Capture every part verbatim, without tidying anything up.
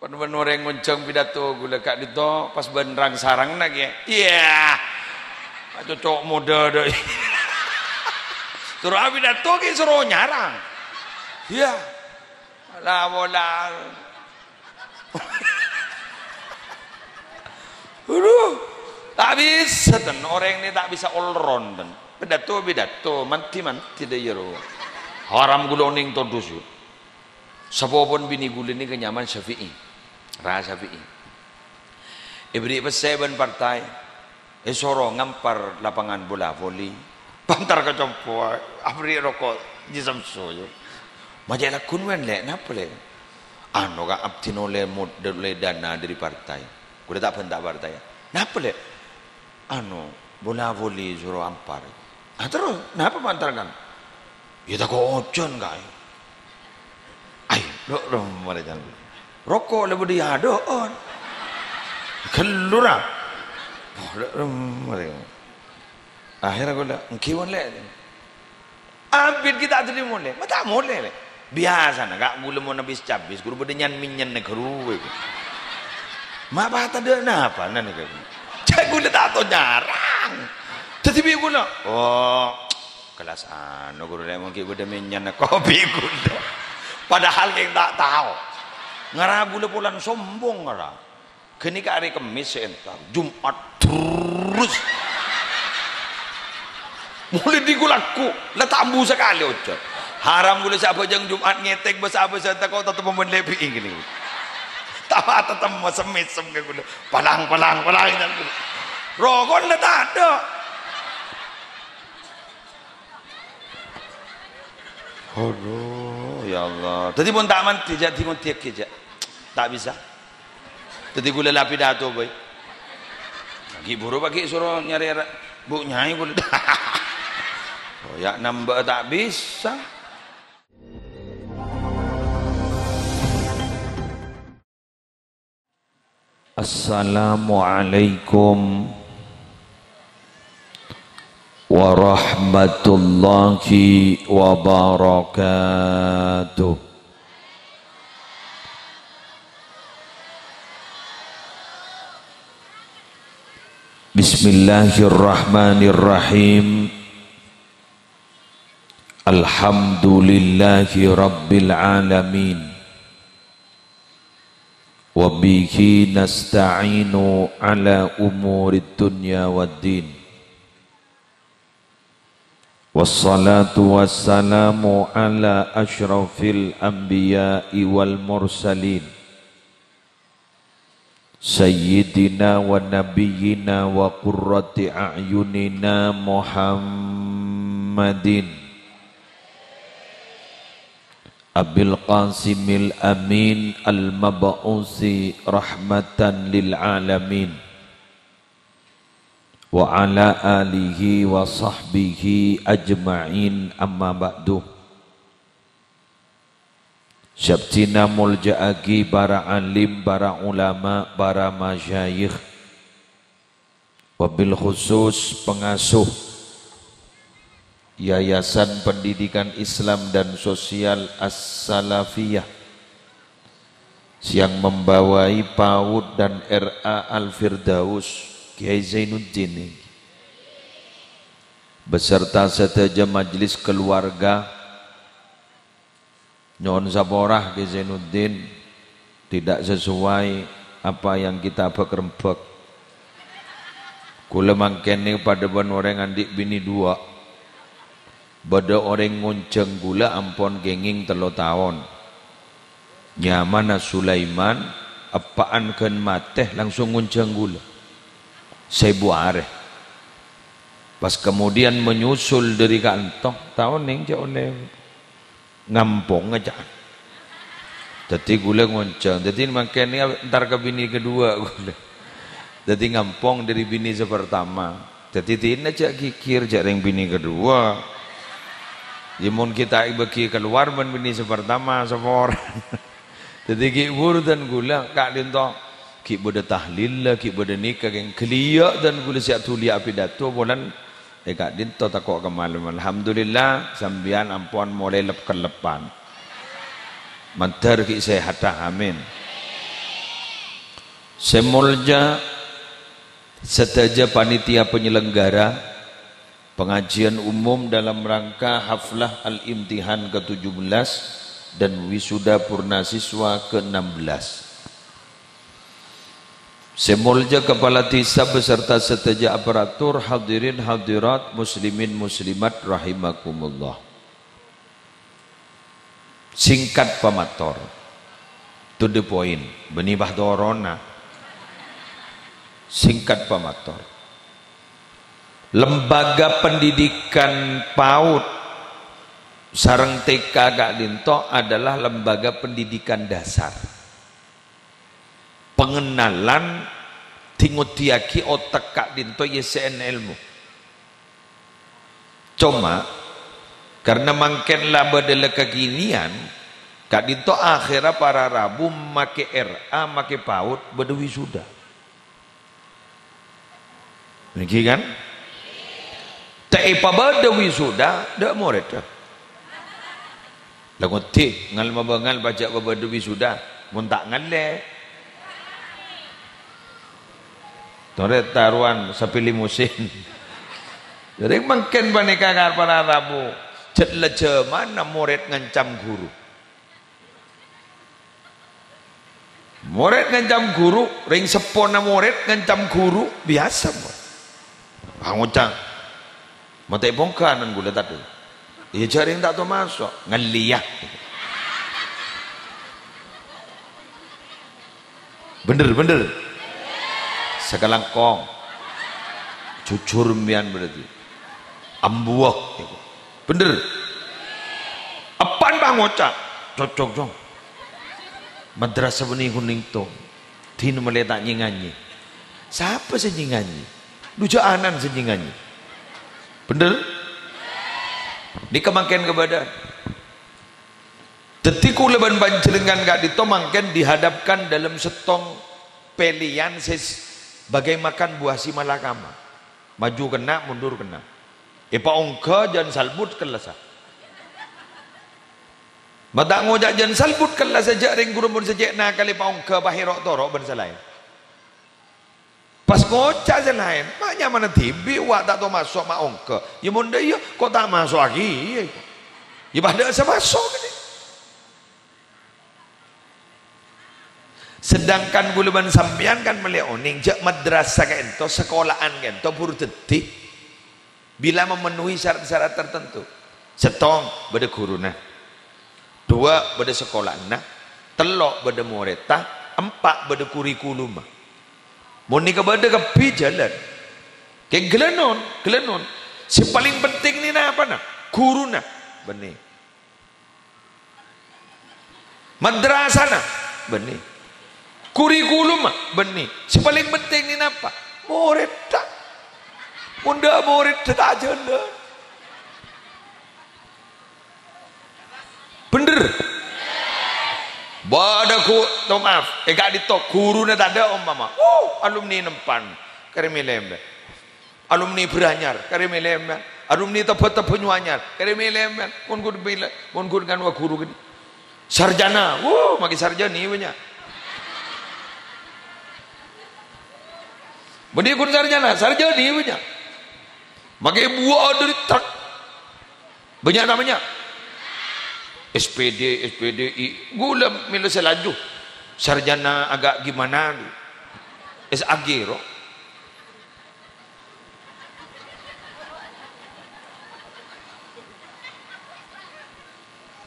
Pan-, pan orèng ngonjhâng pidato ghulâ ka'dinto pas bân rang-sarangna kèya. Iyâ. Cocok modâ dâ'. Soro apidato ghi' soro nyarang. Iyâ. La pola. Aduh. Ta' bisa, ten. Orèng nè ta' bisa all round, ten. Pidato, pidato. Manti, manti dâ' iyâ, ro. Haram ghulâ onèng todus, yâ. Sapopon binè ghulâ nèka nyamana Syafi'i. Ra Syafi'i. Èberri' pèssè bân partai. Èsoro ngampar lapangan bola voli. Pantar ka compo, aberri' roko' jhi sèmso, yâ. Majâ lagghu' wèn, Lè', napa, Lè'? Anu, Ka', abdhina ollè mod-, ollè dana dâri partai. Ghulâ ta' bânta partai, yâ. Napa, Lè'? Anu, bola voli soro ampar. Ah, terros, napa pantar kan? Yâ, tako' ojhân, Ka'. Ay, lo, lo, mare, jân. Roko' la bâdâ è adâ'ân. Ghâllu, ra. Oh, lo, lo, mare. Akhirnya ghulâ, "Èngghi, pon, Lè'." Abit ghi' ta' dhuli molè. Ma' ta' molè, Lè'. Biyasana, Ka', ghulâ mon abis-cabis, ghuru bâdâ nyan-mènyanna ghâruwa. Ma' patadâ' napa, nan, Ka'? Cè' ghulâ ta' tao nyarang. Dhâddhi bi' ghulâ, "Oh, kelas anu, ghuru, Lè', mon ghi' bâdâ mènyanna kopi ghulâ." Padahal kèng ta' tao. Ngara ghulâ polana sombong, ngara. Ghânèka arè Kemmès sè entar, Jum'at terros. Molaè dhi-, ghu-lagghu, la ta' ambu sakalè ojhân. Haram ghulâ sè abhâjâng Jum'at ngètèk bâsa-bâsa tako' tettep mon lèbi'i ghânèka. Ta' patèttep mèsem-mèsem ka ghulâ. Palang, palang, palang, jân ghulâ. Roko' la tadâ'. Aduh, ya Allah. Dhâddhi pon ta' mandhi, jhâ' dhi-mondhiyaghi, jhâ'. Ta' bisa. Dhâddhi ghulâ la pidato bhâi. Ghi' buru paghi' soro nyarè ra-, Bu' Nyai ghulâ. Oh, ya nambâ ta' bisa. Assalamualaikum warahmatullahi wabarakatuh. Bismillahirrahmanirrahim. Alhamdulillahi rabbil alamin. Wa bihi nasta'inu ala umurid dunya waddin. Wassalatu wassalamu ala asyrafil anbiya'i wal mursalin. Sayyidina wa nabiyyina wa qurrati a'yunina Muhammadin Abil Qasimil Amin al-mab'usi rahmatan lil alamin, wa ala alihi wa sahbihi ajma'in, amma ba'du. Sabdhina molja'aghi para alim, para ulama, para masyayikh, wabil khusus pengasuh Yayasan Pendidikan Islam dan Sosial As-Salafiyah yang membawai PAUD dan R A Al-Firdaus, Kiai Zainuddin, beserta sadhâjâ majelis keluarga, Nyo'on sapora, Kè Zainuddin, tidak sesuai apa yang kita bâk-rembâk. Kaulâ mangkèn nèka padâ bân orèng andi' binè duwâ'. Bâdâ orèng ngonjhâng kaulâ ampon kèngèng tello taon. Nyamana Sulaiman, eppa'an ghân matè langsung ngonjhâng kaulâ. Saèbu arè. Pas kemudian menyusul dâri ka'anto, taon nèng cè' ollè. Ngampong, ca'na. Dhâddhi kaulâ ngonjhâng. Dhâddhi mangkèn nèka entar ka binè kedua kaulâ. Dhâddhi ngampong dâri binè sè pertama. Dhâddhi dinah jhâ' ghighir, jhâ' rèng binè kedua. Yâ mon ghi' ta' èbâghi keluar bân binè sè pertama, saporana. Dhâddhi ghi' bhuru dân kaulâ, ka'dinto. Ghi' bâdâ tahlilla, ghi' bâdâ nèka, kèng ghâliyâ dân kaulâ sè adhuli apidato, polana È ka'dinto tako' kamalemman. Alhamdulillah, sampèyan ampon molaè lep-kellepan. Mandhâr ghi' sèhadhâ, amin. Sè molja sadhâjâ panitia penyelenggara pengajian umum dalam rangka haflah al-imtihan ketujuh belas dan wisuda purna siswa keenam belas. Sè molja Kepala Desa beserta sadhâjâ aparatur, hadirin hadirat, muslimin muslimat rahimakumullah. Singkat pamator. To the point. Bânnè pas toronna. Singkat pamator. Lembaga pendidikan PAUD sareng T K ka'dinto adalah lembaga pendidikan dasar. Pangennalan, dhi-ngoddhiyaghi otek ka'dinto, yè sèn èlmo. Coma, karna mangkèn la bâdâ la kekinian, ka'dinto akhèrra para rabu makè R A, makè PAUD, bâdâ wisuda. Nèkè kan? Ta' èpabâdâ wisuda, dâ' morèdda. La ngoddhi, ngal-mabângal pajhât pabâdâ wisuda, mon ta' ngallè. Torè tarowan sapè limosin. Jhâ' rèng mangkèn panèka ka para rabu, jhât la jhâmanna morèd ngancam ghuru. Morèd ngancam ghuru, rèng seppona morèd ngancam ghuru, biyasa, mo. Ah, ngoca', "Matè pongkanan ghulâ tadâ'." Iyâ, jhâ' rèng ta' tomaso', ngallèya. Bhender, bhender. Sakalangkong. Jujur mbiyan berarti. Ambuwâ. Bhender. Eppa'en pangoca'. Cocok, Cong. Madrasah bânnè ghun nèng tong. Dhin malè ta' nyè-nganyè. Sapa sè nyè-nganyè? Dhu jhâ' anan sè nyè-nganyè. Bhender? Nèka mangkèn kabâdâ'ân. Dhâddhi, kaulâ bân panjhennengngan ka'dinto mangkèn dihadapkan dalam sèttong pèlèyan sè s-, bagai makan buah si malakama. Maju kènna', mundur kènna'. Èpaongghâ jân salbut kellassa. Ma' ta' ngoca' jân salbut kellassa jhâ' rèng ghuru mon sè cè' nakalè paongghâ pahèro' toro' bân sè laèn. Pas ngoca' sè laèn, ma' nyamana dhibi' wa' ta' tomaso' ma' ongghâ. Yâ mon dâ' iyâ, ko' ta' maso'aghi, iyâ. Yâ padâ sè maso' kènè. Sedangkan kaulâ bân sampèyan kan malè onèng, jhâ' madrasah ka'dinto, sakola'an ka'dinto, buru dhâddhi. Bila memenuhi syarat-syarat tertentu. Sèttong, bâdâ ghuruna. Duwâ', bâdâ sakola'anna. Tello', bâdâ morèdda. Empa', bâdâ kurikulumma. Mon nèka bâdâ kabbhi jhâlân. Kè ghâlânon, ghâlânon. Sè palèng penting nè napana? Ghuruna. Bânnè. Madrasana, bânnè. Kurikulumma, bânnè. Sè palèng penting nè napa? Morèdda. Mon dâ' morèdda ta' jhâlân. Bhender? Bâdâ ghu-, to, maaf, è ka'dinto ghuruna tadâ' ompama. Oh, alumni Nempan. Karè mèlè, mbè. Alumni Bârânyar, karè mèlè, mbè. Alumni Tebbhâ-Tebbhâ Nyoanyar, karè mèlè, mbè. Mon ghun mèlè, mon ghun kan wa ghuru ghi. Sarjana, wuh, makè sarjana bânnya'. Bânnè ghun sarjana, sarjana bânnya'. Makè buwâ' dâri trek. Bânnya' ta' bânnya'? S P D, S P D I, ghulâ mèlo sè laju. Sarjana agak gimana? S A G, ro.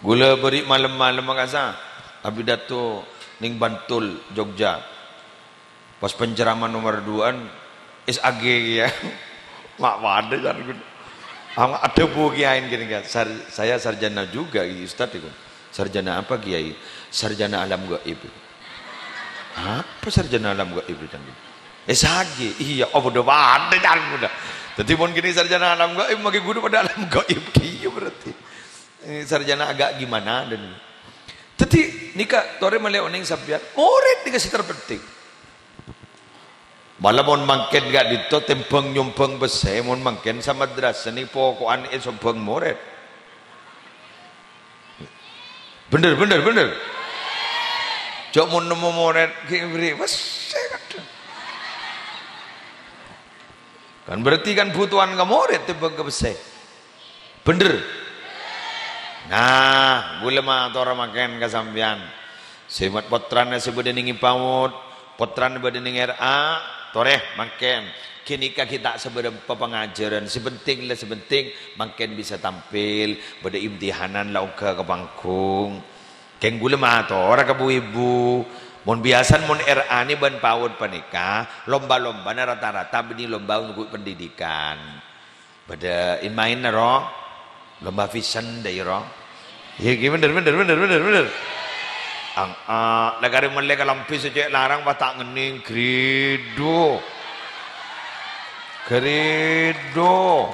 Ghulâ bâri' malem-malem makasa, apidato nèng Bantul, Jogja. Pas penceramah nomor duwâ'ân, S A G kèya. Ma' padâ carana ghun. Ama adhâbu kèyaèna ghini, kan. "Sar-, saya sarjana juga, Ustaz," iku. "Sarjana apa, Kiai?" "Sarjana alam gaib." "Apa sarjana alam gaib, Ustaz?" "S A G." "Iyâ, oh, padâ-padâ carana ghun. Dhâddhi, mon ghini sarjana alam gaib, makè ghun padâ alam gaib kèya berarti." Eh, sarjana agak gimana dan Dhâddhi, nèka torè malè onèng sampèyan, morèd nèka sè terpenting. Mala mon mangkèn ka'dinto tèmbhâng nyombhâng pèssè, mon mangkèn samadrasah nèka poko'an èsombhâng morèd. Bhender, bhender, bhender. Jhâ' mon nemmo morèd, ghi' bherri' pèssè. Kan berarti kan butowan ka morèd tèmbhâng ka pèssè. Bhender? Nah, ghulâ mator mangkèn ka sampèyan. Sè mat pottrana sè bâdâ nèng PAUD, pottrana bâdâ nèng R A, torè mangkèn. Ghânèka ghi' ta' sabârâmpa pangajhârân. Sè pentèng la sè pentèng mangkèn bisa tampil. Bâdâ imtihanan la ongghâ ka panggung. Kèng ghulâ matora ka bu-ibu, mon biyasana mon R A nè bân PAUD panèka, lomba-lombana rata-rata bânnè lomba ongghu pendidikan. Bâdâ in-maènna, ro? Lomba fashion, dâ' iyâ, ro? Iyâ, ghi, bhender, bhender, bhender, bhender, bhender. Ang-, a, la karè mellè kalambhi sè cè' larang, pas ta' ngennèng, gridhu. Gridhu.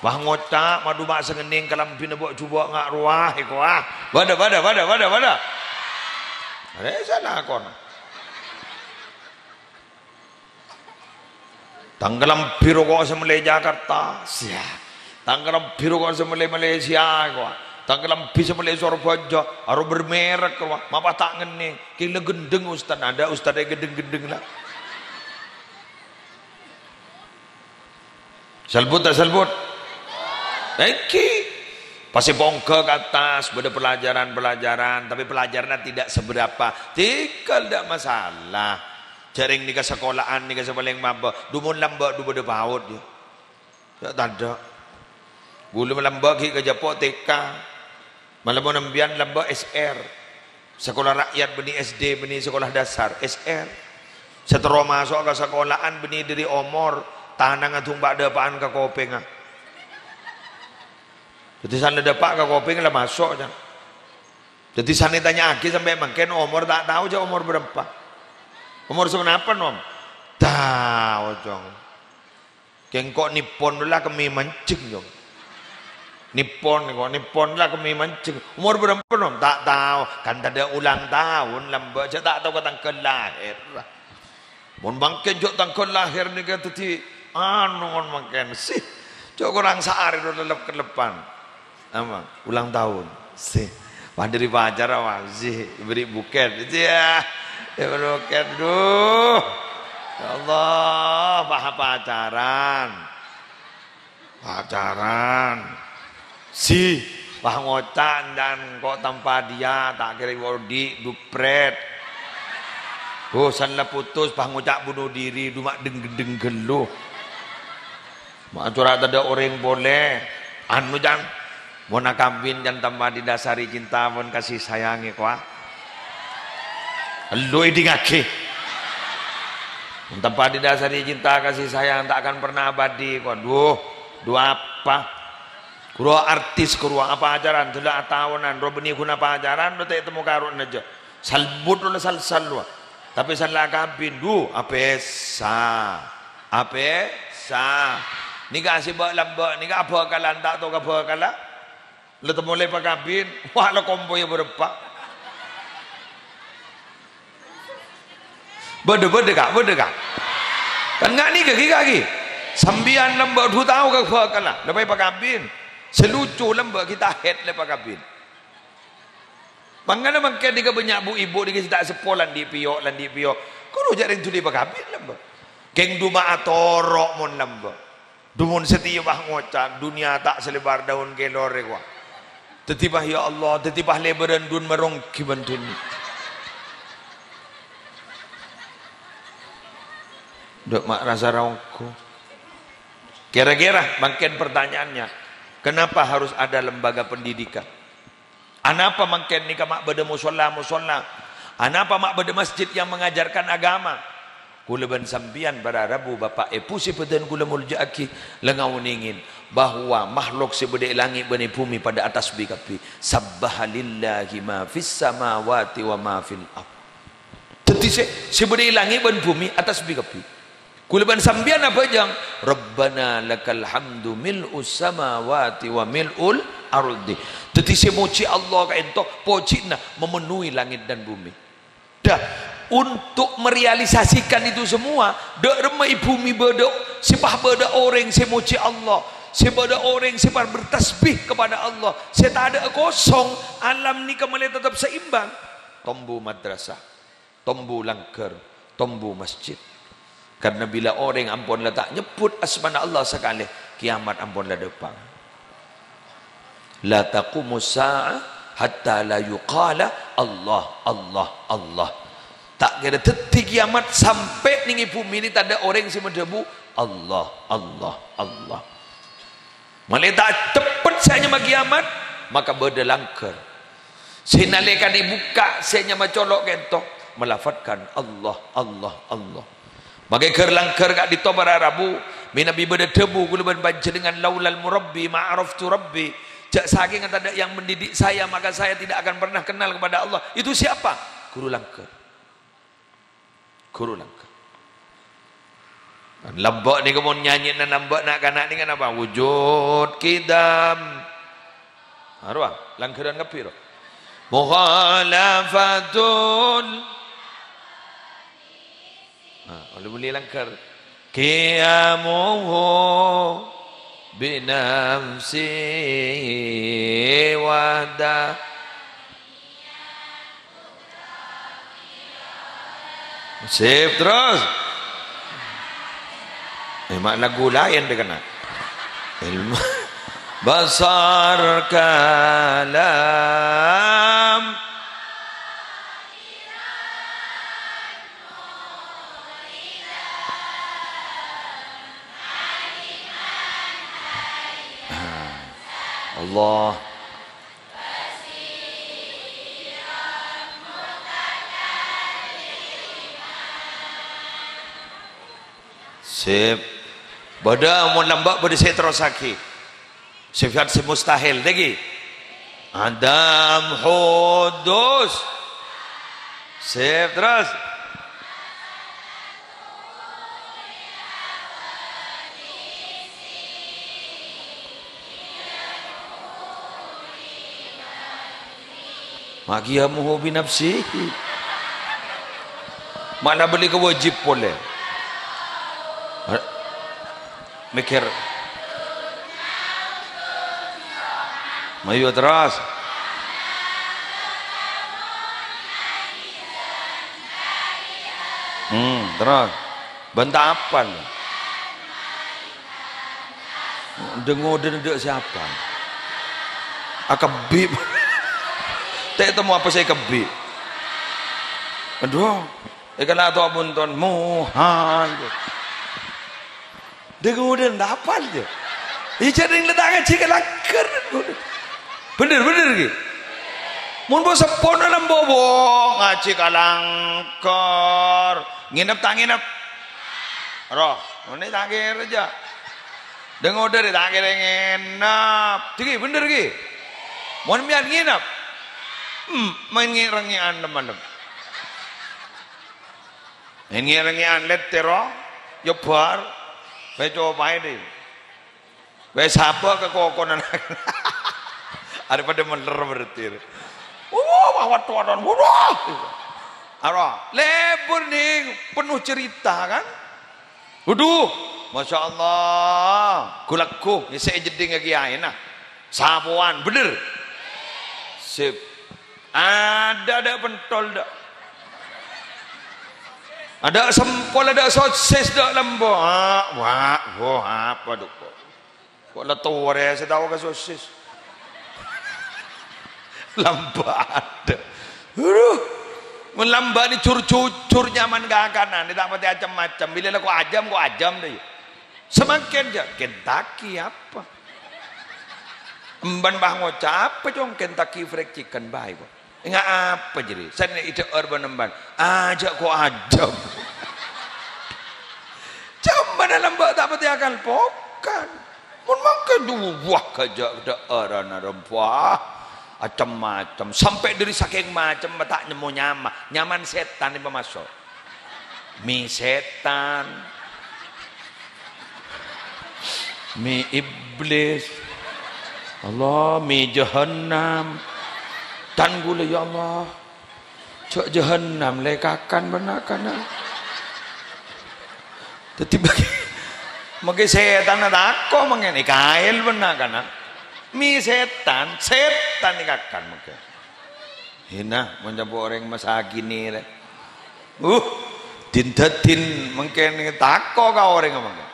Wah, ngoca', madhu ma' sè ngennèng kalambhina bâ'-jhubâ' nga' rowa, èko, ah. Bâdâ, bâdâ, bâdâ, bâdâ, bâdâ. Arè sè lakon. Tang kalambhi roko' sè mellè Jakarta, siya. Tang kalambhi roko' sè mellè Malaysia, èko, ah. Tang kalambhi sè mellè Sorbhâjâ, aro bermerek, èko, ah. Ma' pas ta' ngennèng, kèng la ghendheng ustad, adâ' ustad è ghendheng-ghendheng, la. Salbut ta' salbut? Èngghi. Pas èpongghâ ka attas, bâdâ pelajaran-pelajaran, tapè pelajaranna tidak seberapa. Tèghâl, ta' masalah. Jhâ' rèng nèka sakola'an nèka sè palèng mabâ. Dhu mon lambâ' dhu bâdâ PAUD, yâ. Yâ, tadâ'. Ghulâ lambâ' ghi' ka jhâpo' T K. Mala mon sampèyan lambâ' S R. Sakola rakyat bânnè S D bânnè sakola dasar, S R. Sè terro maso' ka sakola'an bânnè dâri omor, tanangnga dhung pa'-dâpa'an ka kopèngnga. Dhâddhi sanè dâpa' ka kopèng la maso', can. Dhâddhi sanè tanya'aghi sampè' mangkèn omor ta' tao, jhâ' omor bârâmpa. Omor saponapa, Nom? Tao, Cong. Kèng ko' Nippon la kemmè manjheng, Cong. Nippon, ko' Nippon la kemmè manjheng. Omor bârâmpa, Nom? Ta' tao. Kan tadâ' ulang tahun, lambâ', jhâ' ta' tao ka tangghâl lahèr. Mon mangkèn jhâ' tangghâl lahèr nèka dhâddhi anu, mon mangkèn, sih. Jhâ' korang saarè ro lellep-kelleppan. Apa? Ulang tahun. Sih. Wah, dâri pacaran, wah, sih, bâri' bukèt. Yâ, bâri' bukèt. Duh. Ya Allah, wah, pacaran. Pacaran. Sih, wah, ngoca' ndân ko' tampa dia, ta' kèra odi', duprèt. Duh, sanla putus, pas ngoca' bunuh diri, dhu ma' deng-gendeng ghâllu. Ma' cora' tadâ' orèng polè. Anu, can, mon akabin, can, tanpa didasari cinta pon kasih sayang, èko, ah. Elu èdingngaghi. Mon tanpa didasari cinta kasih sayang, tak akan pernah abadi, èko. Duh, duh apa? Ghuru artis, ghuru apa ajaran? Dula ataonan, ro bânnè ghuna pacaran, ro ta' temmo karo'na jhâ'. Salbut ro la sal-sal, wa. Tapè sanla akabin, duh, apèsa. Apèsa. Nèka sè bâ'-lambâ', nèka abhâkalan ta' tao kabhâkalla. La temmo la èpakabin, wa' la kompoyya bârâmpa. Bâdâ, bâdâ, Ka', bâdâ, Ka'. Kan nga' nèka ghi, Ka', ghi. Sampèyan lambâ' dhu tao kabhâkalla, la èpakabin. Sè lucu lambâ' ghi ta' hèt la èpakabin. Mangkana mangkèn nèka bânnya' bu-ibu nèka sè ta' seppo la andi' pèyo', la andi' pèyo'. Ghuru jhâ' rèng dhuli pakabin lambâ'. Kèng dhu ma' atoro' mon lambâ'. Dhu mon satèya bâ ngoca', "Dunnya tak selebar daun kelor," èko. Dhâddhi bâ, ya Allah, dhâddhi bâ lèbârân dhun maronggi bân dhunnya. Dâ' ma' rassa rongko. Kira-kira mangkèn pertanyaannya, kenapa harus ada lembaga pendidikan? Anapa mangkèn nèka ma' bâdâ mosolla-mosolla? Anapa ma' bâdâ masjid yang mengajarkan agama? Kaulâ bân sampèyan para rabu, bapa', èbhu sè bâdân kaulâ molja'aghi, la ngaonèngè bahwa makhluk sè bâdâ è langngè' bân è bhumè padâ atasbih kabbhi. Sabbaha lillahi ma fis samawati wa ma fil ard. Dhâddhi sè, sè bâdâ è langngè' bân bhumè atasbih kabbhi. Kaulâ bân sampèyan abhâjâng, "Rabbana lakal hamdu mil'us samawati wa mil'ul ardi." Dhâddhi sè mojhi Allah ka'ènto, pojhina mamenuhi langngè' dan bhumè. Dah, untuk merealisasikan itu semua, dâ' remma è bhumè bâdâ, sè pas bâdâ orèng sè mojhi Allah, sè bâdâ orèng sè pas bertasbih kepada Allah, sè tadâ'â kosong, alam nèka ma'lè tetep seimbang. Tombu madrasah. Tombu langghâr, tombu masjid. Karena bila orèng ampon la ta' nyebbhut asmana Allah sakalè, kiamat ampon la dâpa'. La taqumus sa'ah hatta la yuqala Allah, Allah, Allah. Ta' kèra dhâddhi kiamat sampè' neng è bhumè nè tadâ' orèng sè madhâbu, "Allah, Allah, Allah." Malè ta' ceppet sè anyama kiamat, maka bâdâ langghâr. Sè nalèkana bukka' sè anyama colo' kènto, melafadzkan, "Allah, Allah, Allah." Maka ghâr-langghâr ka'dinto para rabu, mènabi bâdâ dhâbu kaulâ bân panjhennengngan, "Laulal murabbi ma araftu rabbi." Jhâ' sakènga tadâ' yang mendidik saya, maka saya tidak akan pernah kenal kepada Allah. Itu siapa? Ghuru langghâr. Ghuru langghâr. Lambâ' nèko mon nyanyèna lambâ' na'-kana' nèko napa? Wujud, qidam. Arowa, langghârân kabbhi, ro. Mukhalafatul. Nah, olè-mèlè langghâr. Qiyamuhu binafsihi wahda. Sip, terros. Eh, ma' lagu laèn dâ' kanna'. Ilmu. Basar kalam. Allah. Sip. Bâdâ, mon lambâ' bâdâ sè terrossaghi. Sifat sè mustahil, dâggi'. Adam hudus. Sip, terros. Ma' qiyamuhu binafsihi. Ma' la bâli ka wajib polè. Mèkkèr. Mayu terros. Hmm, terros. Bân ta' apal. Dâ-ngodâ dâ' sapa? Akebbi'. Ta' temmo apa sè akebbi'. Adhu, èkala' to' bunton, muhal. Dâ-ngodâ ta' apal, yâ. Ijâ ning la ta' ngajhi ka langghâr. Bhender, bhender, ghi? Mon bo' seppona lambâ', bo' ngajhi ka langghâr. Ngènep ta' ngènep? Roh, mon ta' kèra, jâ. Dâ-ngodâ rè ta' kèra ngènep. Dâggi', bhender, ghi? Mon mèyan ngènep? Hmm, maèn ngè-, rengngè'an, teman-teman. Maèn ngè-, rengngè'an lèttèr, roh. Yâ bhâr. Bâ copaè, dhi. Bâ sapa ka kokonan. Arè padâ mèller berarti. Wah, wah, waduh, waduh, waduh. Ara, lebur ning penuh cerita, kan? Waduh, Masya Allah. Ghu-lagghu, ngèsè jeddhing ka kiyaèna. Sapowan, bener? Sip. Adâ', adâ' pentol, dâ'. Adâ' sempol, adâ' sosis, dâ' lembo. Ah, wah, wah, apa, duk, kok? Kok la torè sè tao ka sosis? Lambâ' adâ'. Aduh. Mon lambâ' nè jur-jujur nyaman kakanan, ta' patè cem-macem. Bilâ la kok ajâm, kok ajâm, dâ', yâ. Samangkèn, jâ, Kentucky apa? Emban bâ ngoca' apa, Cong? Kentucky Fried Chicken bhâi, kok. Enga' apa jârèya? Sè nè' èdhâ'âr bân emban. Ajâ' kok ajâm. Jhâman lambâ' ta' patè akal pokan. Mon mangkèn duwâ kajâ' dhâ'ârân arembah. Acem-macem. Sampè' dâri sakèng macemma ta' nyemmo nyama. Nyaman sètan èpamaso'. Mi sètan. Mi iblis. Allah, mi jahannam. Tan ghulâ, ya Allah. Jhâ' jahannam la èkakan bân na'-kana'. Dhâddhi mangkè, mangkè sètanna tako' mangkèn èkaèl bân na'-kana'. Mi sètan, sètan èkakan mangkèn. Hina, mon nyampo orèng masakine rè. Uh, Din-dadin mangkèn tako' ka orèng mangkèn.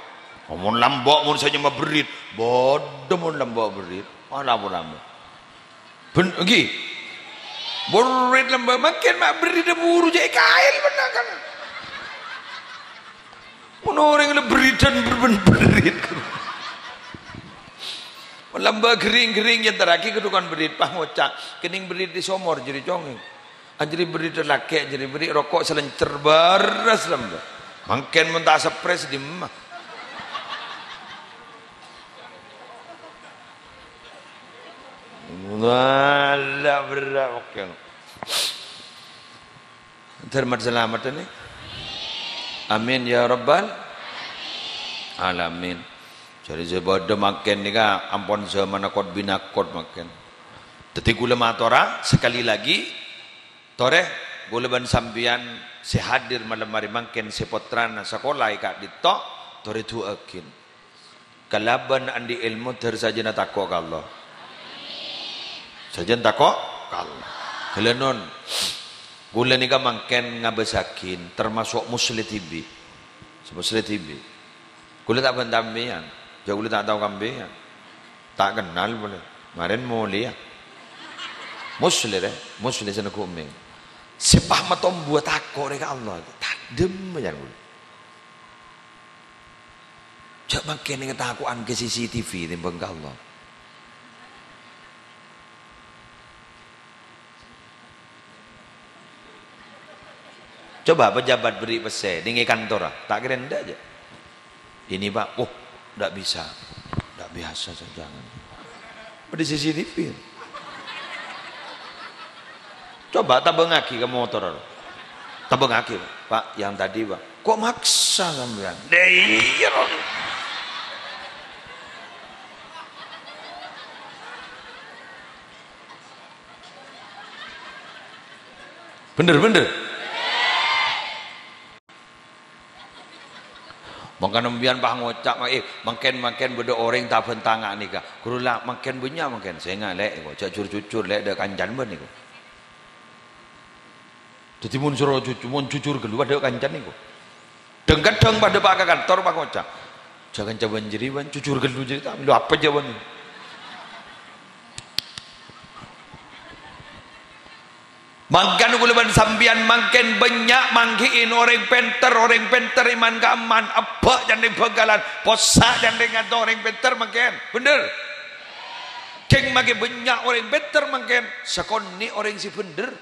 Mon lambâ' mon sè nyama berrit, bâdâ mon lambâ' berrit. Ala pon lambâ'. Ben-, ènggi. Berrit lambâ' mangkèn ma' berrit buru jhâ' èkaèl bennang kan. Mon orèng la berritan ber-, ben-, berrit. Mon lambâ' ghering-ghering èyenterraghi ka dhukan berrit, pas ngoca', "Kennèng berrit è somor jârèya cong." Ajârèya berri' lakè', ajârèya berri' roko' salèncèr bârâs, lambâ'. Mangkèn mon ta' spray dimma. Wala berra' mangkèn. Dhârmat salamet ini. Amin ya rabbal alamin. Jârèya sè bâdâ mangkèn nèka ampon jhâmanna kot-binakot mangkèn. Dhâddhi kaulâ matora sekali lagi, Torè, kaulâ bân sampèyan sè hadir malem arè mangkèn sè pottrana sakola è ka'dinto, torè du'aaghin. Kalabân andi' èlmo dhâr sajâna tako' ka Allah. Sajân tako' ka Allah. Ghellâ' non, kaulâ nèka mangkèn ngabâsaghin, termasuk Musleh dhibi'. Sè Musleh dhibi'. Kaulâ ta' bân sampèyan, jhâ' kaulâ ta' tao ka sampèyan. Ta' kennal polè. Marèn molèya. Musleh, rè. Musleh sè neggu' Mèng. Sè pas matombuwâ tako' rè ka Allah. Tadem, jhân kaulâ. Jhâ' mangkèn ngatako'an ka C C T V tèmbhâng ka Allah. Coba pejabat berri' pèssè, nèng è kantor, ah. Ta' kèra endâ' jâ. Ini, Pak, oh, ndak bisa. Ndak biasa, saya jangan. Ada C C T V. Coba tabângaghi ka motor. Tabângaghi, Pak, yang tadi, Pak. Kok maksa sampèyan? Deh, iyâ, Pak. Bhender, bhender. Mangkana sampèyan pas ngoca', "Eh, mangkèn, mangkèn bâdâ orèng ta' bân tanga' nèka." Ghuru la, mangkèn bânnya' mangkèn. Sènga', Lè', èko. Jhâ' jur-jujur, Lè', dâ' kancana bân nèko. Dhâddhi mon soro jujur, mon jujur ghâllu, dâ' kancana nèko. Dhâng-kadhâng padâ pa' ka kantor, pas ngoca', "Jhâ' kanca bân jârèya, bân, jujur ghâllu jârèya, ta' mèlo apa jâ bân?" Mangkana kaulâ bân sampèyan mangkèn bânnya' mangghi'i orèng pènter, orèng pènter iman ka'imman, ebbâ' ca'na Bhângkalan, possa' ca'na Ngaton orèng pènter mangkèn. Bhender? Kèng makè bânnya' orèng pènter mangkèn, sakonè' orèng sè bhender.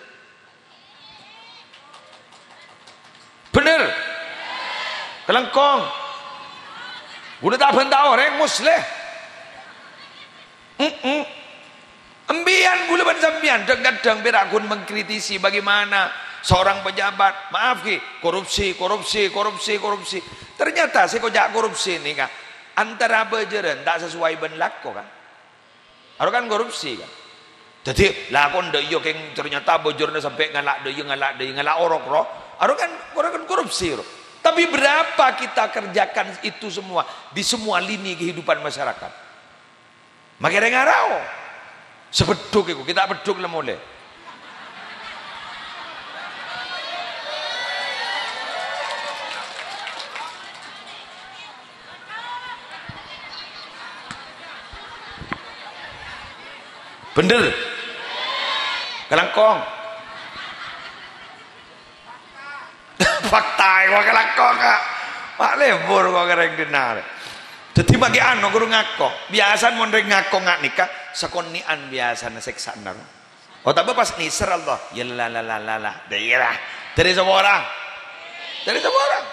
Bhender? Kalangkong. Kaulâ ta' bânta orèng, Musleh. Mm-mm. Sampèyan, kaulâ bân sampèyan, dhâng-kadhâng pèra' ghun mengkritisi bagaimana seorang pejabat, maaf, ghi, korupsi, korupsi, korupsi, korupsi. Ternyata sè èkoca' korupsi nèka antara bâjârân ta' sesuai bân lako, kan? Arowa kan korupsi, kan? Dhâddhi, lakon dâ' iyâ kèng ternyata bâjârânna sampè' ngala' dâ' iyâ, ngala' dâ' iyâ, ngala' orok, ro. Arowa kan, arowa kan korupsi, ro. Tapi berapa kita kerjakan itu semua di semua lini kehidupan masyarakat? Makè rèng arao. Sè beddhuk iku, kita beddhuk la molè. Bhender? Kalangkong. Fakta, èko kalangkong, Kak. Pak lebur kok kèrèng dhinna'. Dhâddhi makè ano ghuru ngako. Biyasana mon rèng ngako nga' nèka, sakonè'an biyasana sèksa'an. Otabâ pas nèser Allah, ya la la la la la, dâ'iyâ. Dâri sapa orèng? Dâri sapa orèng?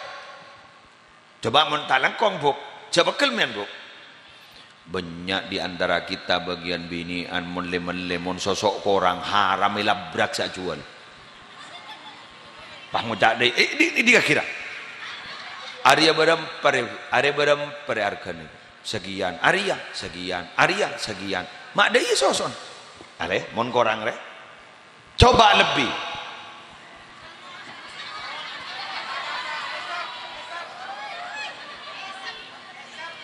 Coba mon ta' langkong, Bu'. Jhâ' pegghel mèyan, Bu'. Bânnya' di antara kita bâgiyân binè'an mon lè-mellè, mon soso' korang, haram èlabrak sè ajhuwâl. Pas ngoca' dâi, eh, di, di, di akhèra. Arèya bârâmpa rè, arèya bârâmpa rè arghâna. Sakèyan, arèya, sakèyan, arèya, sakèyan. Ma' dâi soso'na. Alè, mon korang rè. Coba lebbi.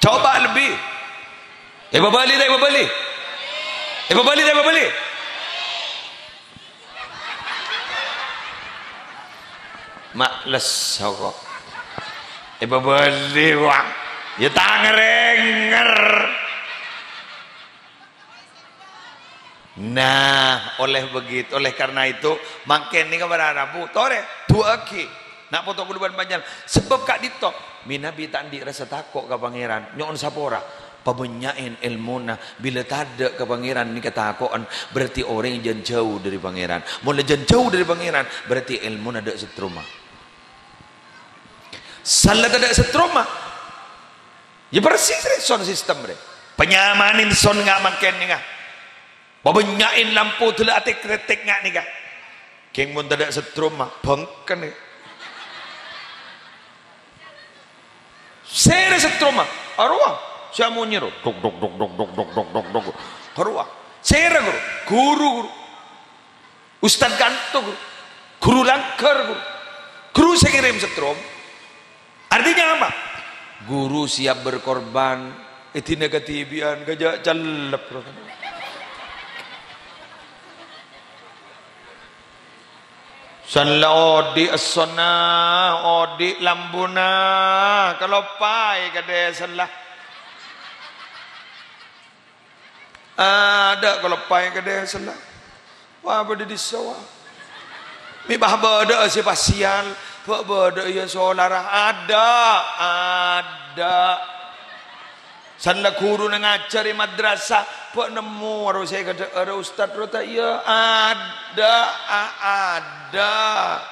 Coba lebbi. Èpabâli ta' èpabâli? Èpabâli ta' èpabâli? Ma' lesso ko'. Èpabâli, wa. Ya ta' ngarènger. Nah, oleh begitu, oleh karena itu, mangkèn nèka para rabu, torè, du'aaghi. Na' poto kaulâ bân panjhennengan. Sabâb ka'dinto, mènabi ta' andi' rassa tako' ka Pangèran, nyo'on sapora. Pabânnya'è èlmona, bilâ tadâ' ka Pangèran nèka tako'en, berarti orèng jân jhâu dâri Pangèran. Mon la jân jhâu dâri Pangèran, berarti èlmona dâ' settroma. Sala tadâ' settroma. Ya persis rè, sound system rè. Panyamanin sound nga' mangkèn nèka. Pabânnya'è lampu dâlâ atek-retek nga' nèka. Kèng mon tadâ' settroma, bângkèn nèka. Sèra settroma, arowa, sè amonyè ro. Dok, dok, dok, dok, dok, dok, dok, dok, dok. Arowa. Sèra, ghuru. Ghuru, ghuru. Ustad kanto, ghuru. Ghuru langghâr, ghuru. Ghuru sè ngèrèm setrom. Artinya apa? Ghuru siap berkorban. Èdina kadhibi'ân, ghâjâ' cellep, ro. Sala odi' essona, odi' lambuna, kaloppaè kadhâ' sala. Adâ' kaloppaè kadhâ' sala. Wa, bâdâ dissa, wa. Mè' bâ' bâdâ'â sè pasial, bâ' bâdâ'â ya solara. Adâ', adâ'. Sala ghuruna ngajhâr è madrasah, bâ' nemmo aro sè kadhâ'âr ustad ro ta' iyâ? Adâ', a-, adâ'.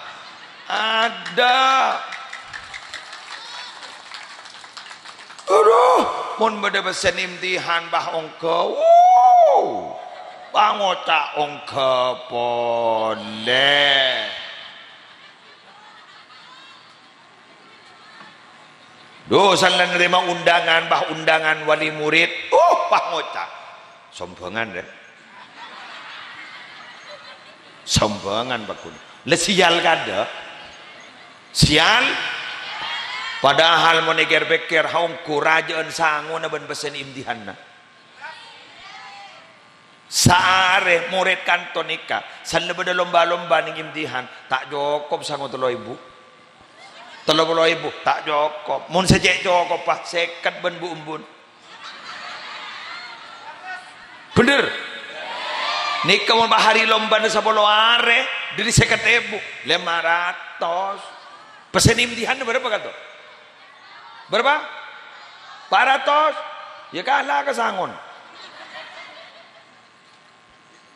Adâ'. Adhu, mon bâdâ pèssèna imtihan, bâ ongghâ. Wuh, bâ ngoca' ongghâ polè. Dhu, sala narèma undangan, bâ undangan wali murid. Uh, bâ ngoca'. Sombhângan, rè. Sombhângan, bâ ghun. La sial kadâ'. Sial. Padahal mon èkèr-pèkkèr, ha ongghu rajâ'ân sangona bân pèssèna imtihanna. Saarè mored kanto nèka, sala bâdâ lomba-lomba neng imtihan, ta' cokop sango tello èbu. Tello polo èbu, ta' cokop. Mon sè cè' cokop, pa, sèket bân bu-embun. Bhender? Nèka mon pa hari lombana sapolo arè, dâri sèket èbu, lèma ratos. Pèssèna imtihanna bârâmpa kanto? Bârâmpa? Pa' ratos. Ya kala ka sangon.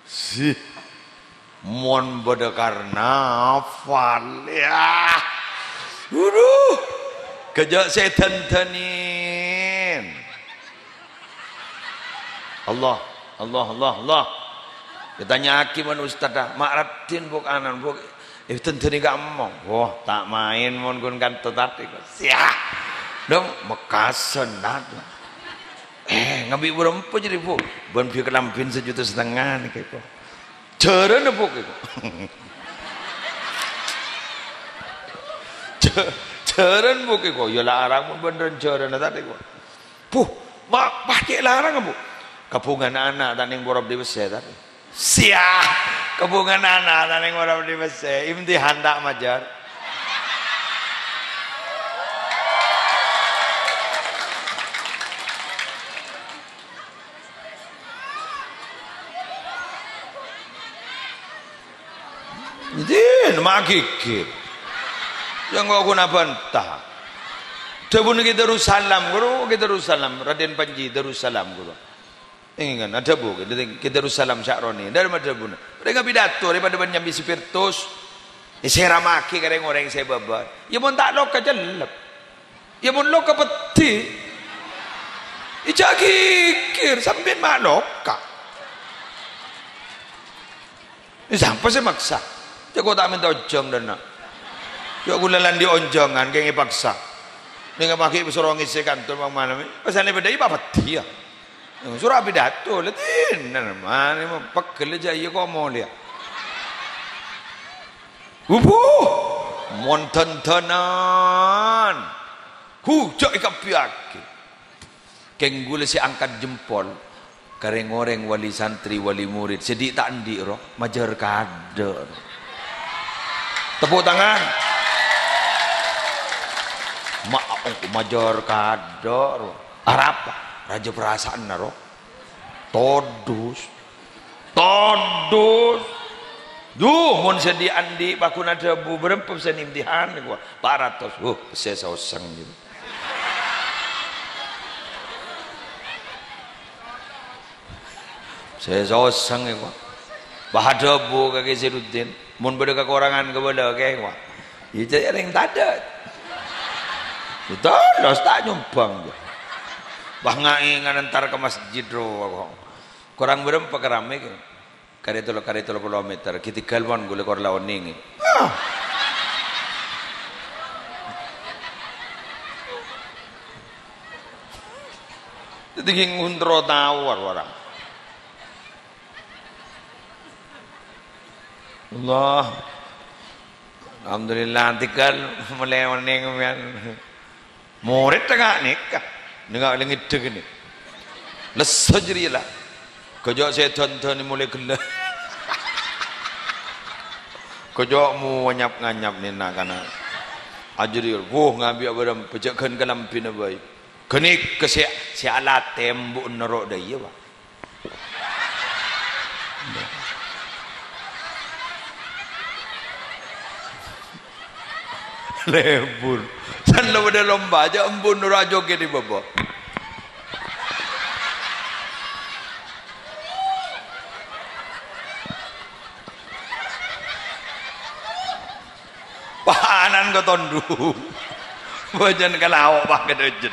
Sih. Mon bâdâ karnaval, ya. Waduh. Ghâjâ' sè dândânin. Allah, Allah, Allah, Allah. Ètanya'aghi bân ustad, ah, ma' raddhin, Bu', anan, Bu', èdândâni ka'emma. Wah, ta' maèn mon ghun kanto tadâ', kok. Siah. Dong, mekasen, tadâ'. Eh, ngambi' bârâmpa jârèya, Bu'? Bân bi' kalambhina sajuta satengnga nèka, kok. Jhârâna, Bu', kok. Jhâ-, jhârân, Bu', kok. Ya, larang mon bhender jhârâna tadâ', kok. Bu, ma-, ma' cè' larang, Bu'? Kabhungana ana' ta' nèng poro bâdhi pèssè, ta'? Siah! Kabhungana ana' ta' nèng poro bâdhi pèssè, imtihan ta' majâr. Din, ma' ghighir. Yang kok guna bantah. Dhâbuna Ki Darussalam, ghuru, Ki Darussalam, Raden Panji Darussalam, ghuru. Èngan, adhâbu, Ki Darussalam Sya'roni. Dhâri ma dhâbuna? Rèng apidato, daripada bân nyambi spirtus. Èsèramaghi ka rèng-orèng sè bâbâ. Ya, mon ta' loka cellep. Ya, mon loka peddhi. Ijâ ghighir, sampèyan ma' loka. È, sapa sè maksa? Cè' ko' ta' mènta onjhâng, dâna. Ya, ghulâ la andi' onjhângan, kèng èpaksa. Nèng paghi' soro ngèssè kantor, bân malem. Pas anè bâdâ, iyâ, pa' peddhi, ya. Soro apidato, la dinner, mane, pegghel jâ' iyâ ko' molèya. Wubuh! Mon dândânan. Hu, jâ' èkabbhiyâghi. Kèng ghulâ sè angkat jempol ka rèng-orèng wali santri, wali murid, sè dhi' ta' andi' ro, majâr kadâ'. Tepuk tangan. Ma-, ongko majâr kadâ', ro. Arapa? Rajâ parasaanna, ro. Todus. Todus. Duh, mon sè dhi'-andhi' paggun adhâbu, "Bârâmpa pèssèna imtihan?" Kowa, "Pa' ratos." "Huh, pèssè saosèng," gitu. Sè saosèng, kowa. Bâ' adhâbu ka Kè Sairuddin. Mon bâdâ kakorangan kabâlâ, Kè, kowa. Iyâ, jâ' rèng tadâ'. Iyâ, tolos, ta' nyombang, jâ'. Bâ' ngaè ngantar ka masjid, ro, kowa. Korang bârâmpa karamè, Kè? Karè tello, karè tello polo meter. Ghi' tèghâl mon ghulâ kor la onèngè. Ah! Dhâddhi ghi' ngontrol tao, wara-wara. Allah. Alhamdulillah, tèghâl molaè onèng, mèyan. Morèdda nga' nèka, nènga' lè ngèdhek nè. Lesso jârèya la. Kajâ' sè dândân molaè ghellâ'. Kajâ' mo nganyap-nganyap nè na'-kana'. Ajârèya, wuh, ngabi'â bârâmpa, jâ' ghân kalambhina bhâi. Ghânèka sè, sè alatè embu' noro' dâ' iyâ, Pa'. Lebur. San la bâdâ lomba, jâ' embu' noro' ajogèt è bâbâ. Panan ka tondu. Bâjân ka lao', pa' ka dâjâ.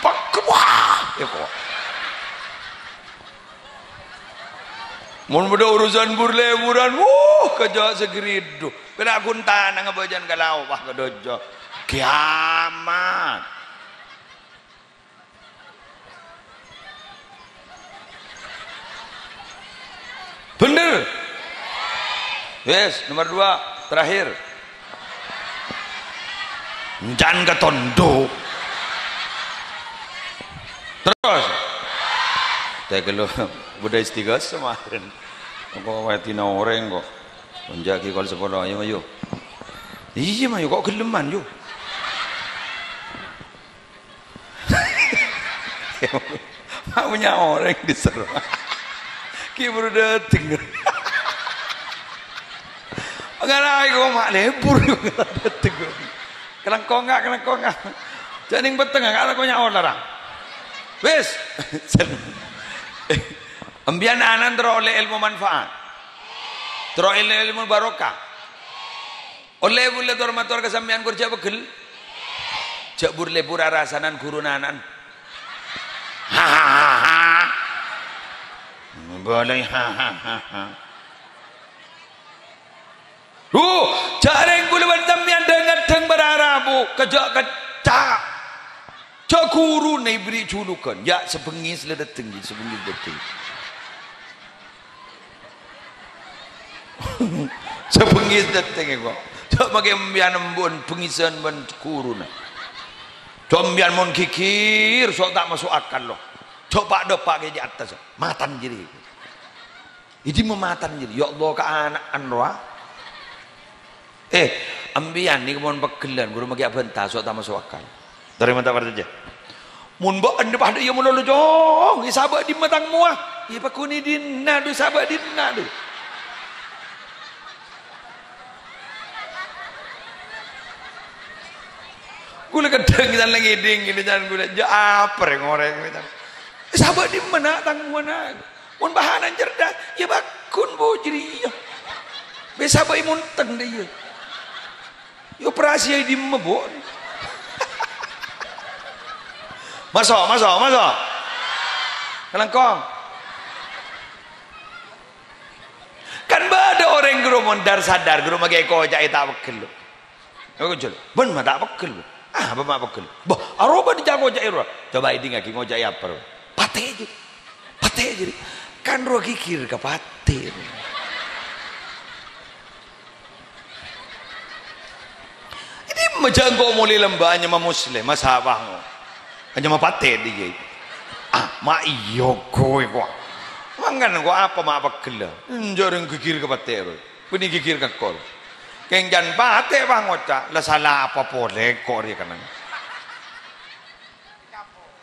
Pak, wah, ya kok. Mon bâdâ urusan bur-leburan, wuh, kajâ' sagâriddhu. Pèra' ghun tanangnga bâjân ka lao', pa' ka dâjâ. Kiamat. Bhender. Wes, nomor dua, terakhir. Encan ka tondo. Terus. Tèghâl lo, bâdâ istighosah kemarin. Engko' wèdina orèng kok. Onjâ' ghi' kol sapolo, ayo, ayo. Iyâ, mayu, kok ghellem, man, yu. Maunya orèng diserro. Ki buru dâteng. Ngara iku ma' lebur dâteng. Kalangkongnga, kalangkongnga. Jhâ' nèng petteng, kalangkongnga olar, ah. Wis. Embiyan anan terro ollè èlmo manfaat. Terro ollè èlmo barokah. Ollè bulâ tor-mator ka sampèyan, kor jhâ' pegghel. Jhâ' bur-lebur arasanan ghuruna anan. Hahaha. Bâlâi hahaha. Huh, jhâ' rèng bulâ bân sampèyan dhâng-ngadhâng para rabu, kajâ' kacca'. Jhâ' ghuruna èberri' julugan. Ya, sabengngis la dâteng, sabengngis dâteng. Sabengngis dâteng, kok. Jhâ' makè embiyan embu'en bengngèsan bân ghuruna. Jhâ' embiyan mon ghighir, so' ta' maso' akal, lo. Jhâ' pa'-dâpa' kè è attas, matan jârèya. È dimma matan jârèya, ya Allah, kaana'an rowa. Eh, embiyan nèko mon pegghellân, ghuru makè abhânta, so' ta' maso' akal. Tarèma ta' parcajâ? Mon bâ'na padâ iyâ malolo, Cong, èsabâ' dimma tang mowa? Iyâ pagghun è dinna', dhu, èsabâ' dinna', dhu. Ghulâ kadhâng can la ngèdhing, ghulâ can ghulâ, jhâ' apa rèng-orèng, can. Èsabâ' dimma, na', tang mowa, na'? Mon bahanan cerdas, iyâ pagghun, Bu, jârèya. Bâ èsabâ' è montèng, dâ' iyâ. Èoperasi è dimma, Bu? Maso', maso', maso'. Kalangkong. Kan bâdâ orèng ghuru mon dhâr-sadhâr, ghuru makè èkoca'è ta' pegghel, lo. Èkoca'è, "Bân ma' ta' pegghel, Bu." "Ah, apa ma' pegghel?" "Bâh, arowa bâ'na jhâ' ngoca'è rowa." "Coba èdingngaghi ngoca'è apa rowa?" "Patè, jâ-, patè, jârèya." Kan rowa ghighir ka patè. È dimma jhâ' engko' molè lambâ' anyama Musleh, masa apa ngo? Anyama patè dhi, yâ. Ah, ma' iyâ, ghu, kok. Mangkana kok apa ma' pegghellâ? Enjâ' rèng ghighir ka patè, rowa. Bânnè ghighir ka engko'. Kèng can patè, pa' ngoca', la sala apa polè engko' rèya, kanang.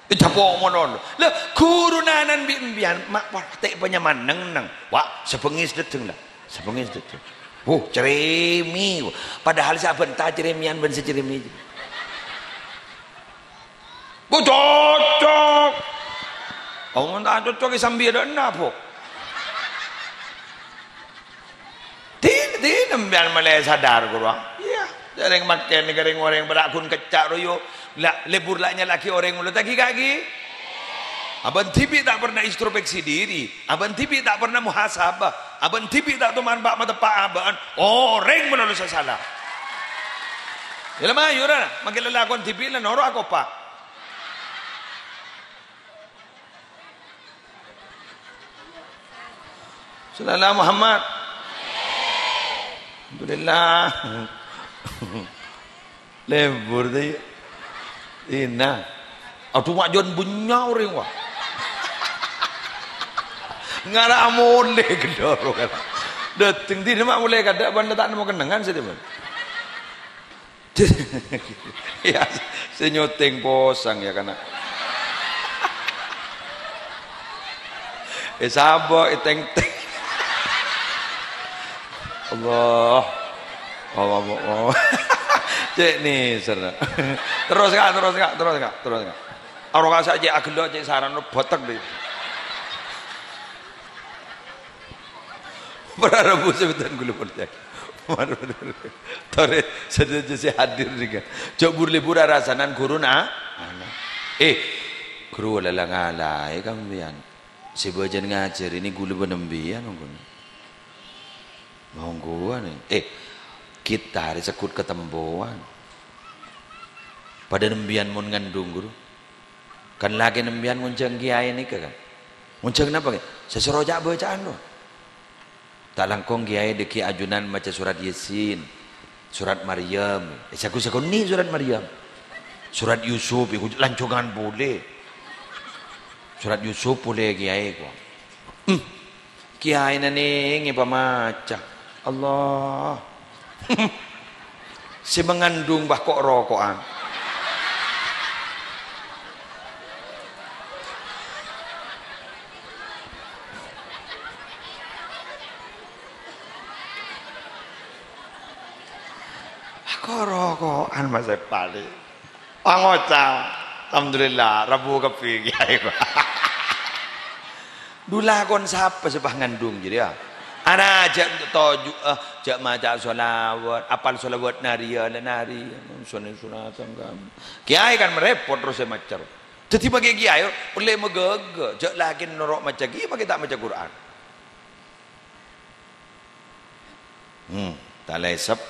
Ècapo' malolo. Lah, ghuru nanan bi' empèyan, ma' pa-, ta' panyamana neng-neng. Wa', sabengngè sè dâteng, la. Sabengngè sè dâteng. Wuh, cerimi. Padahal sabânta cerimiyan bân sè cerimi. Bu, cocok. Kamu ta' cocok, sambi ada enna, Bu. Dina, dina empèyan molaè sadar, ghuru. Iyâ, jhâ' rèng makkè nèka rèng-orèng padâ ghun kècca' royo. La, lebur la nyala'aghi orèng ulo taghi ka'aghi. Abâ'na dhibi' ta' pernah introspeksi diri. Abâ'na dhibi' ta' pernah muhasabah. Abâ'na dhibi' ta' toman pa' mateppa' abâ'na. Orèng malolo sè sala. Yâ la mayu ra, mangkè lalakon dhibi' la noro' akopa'. Sallallahu Muhammad. Alhamdulillah. Lebur, tè. Ina. Adhu, ma' jhân bânnya' orèng, wa. Ngara amolè ghellâ' ro kan. Dâteng dina ma' molè kadâ' bân ta' nemmo kennengngan sè dâ' bân. Yâ, sè nyotèng posang yâ, kana'. Èsabâ', ètèngtèng. Allah. Allah, Allah, Allah. Cè' nèser. Terros, Ka', terros, Ka', terros, Ka', terros, Ka'. Aro kasa' cè' aghellâ', cè' saran, bâtek, dhi. Para rabu sè bhâdhân kaulâ parcajâ. Torè sadhâjâ sè hadir nèka. Jhâ' bur-lebur arasanan ghuruna ana'. Eh, ghuru la ngalaè ka empèyan. Sè bâjâna ngajhâri nèka kaulâ bân empèyan, ongghuwân. Ongghuwân, eh. Eh, kita hari segghut katempowan. Padâ empèyan mon ngandung, ghuru. Kan lakèna empèyan ngonjhâng kèyaè nèka, kan? Ngonjhâng napa, kan? Sè soro ca'-bâca'an, ro. Ta' langkong kèyaè dhâggi' ajunan maca surat Yasin, surat Maryam. Eh, saku-sakonè surat Maryam. Surat Yusuf, iku lanjhângan polè. Surat Yusuf polè kèyaè, ko. Hmm. Kèyaèna nèng èpamaca. Allah. Sè mangandung bâ ko'-roko'an. Bâ ko'-roko'an masè palè. Pangoca', "Alhamdulillah, rabu kabbhi, Kèyaè." Dulakon sapa sè pas ngandung jârèya? Ana jhâ' toju', eh, jhâ' maca sholawat, apal sholawat nariyah, la nariyah, sunnah sunatan kamu. Kèyaè kan marèpot terros sè maca. Dhâddhi makè kèyaè ollè maghâghâ, jhâ' lakèna noro' maca kèyaè makè ta' maca Qur'an. Hmm, ta' lèsep.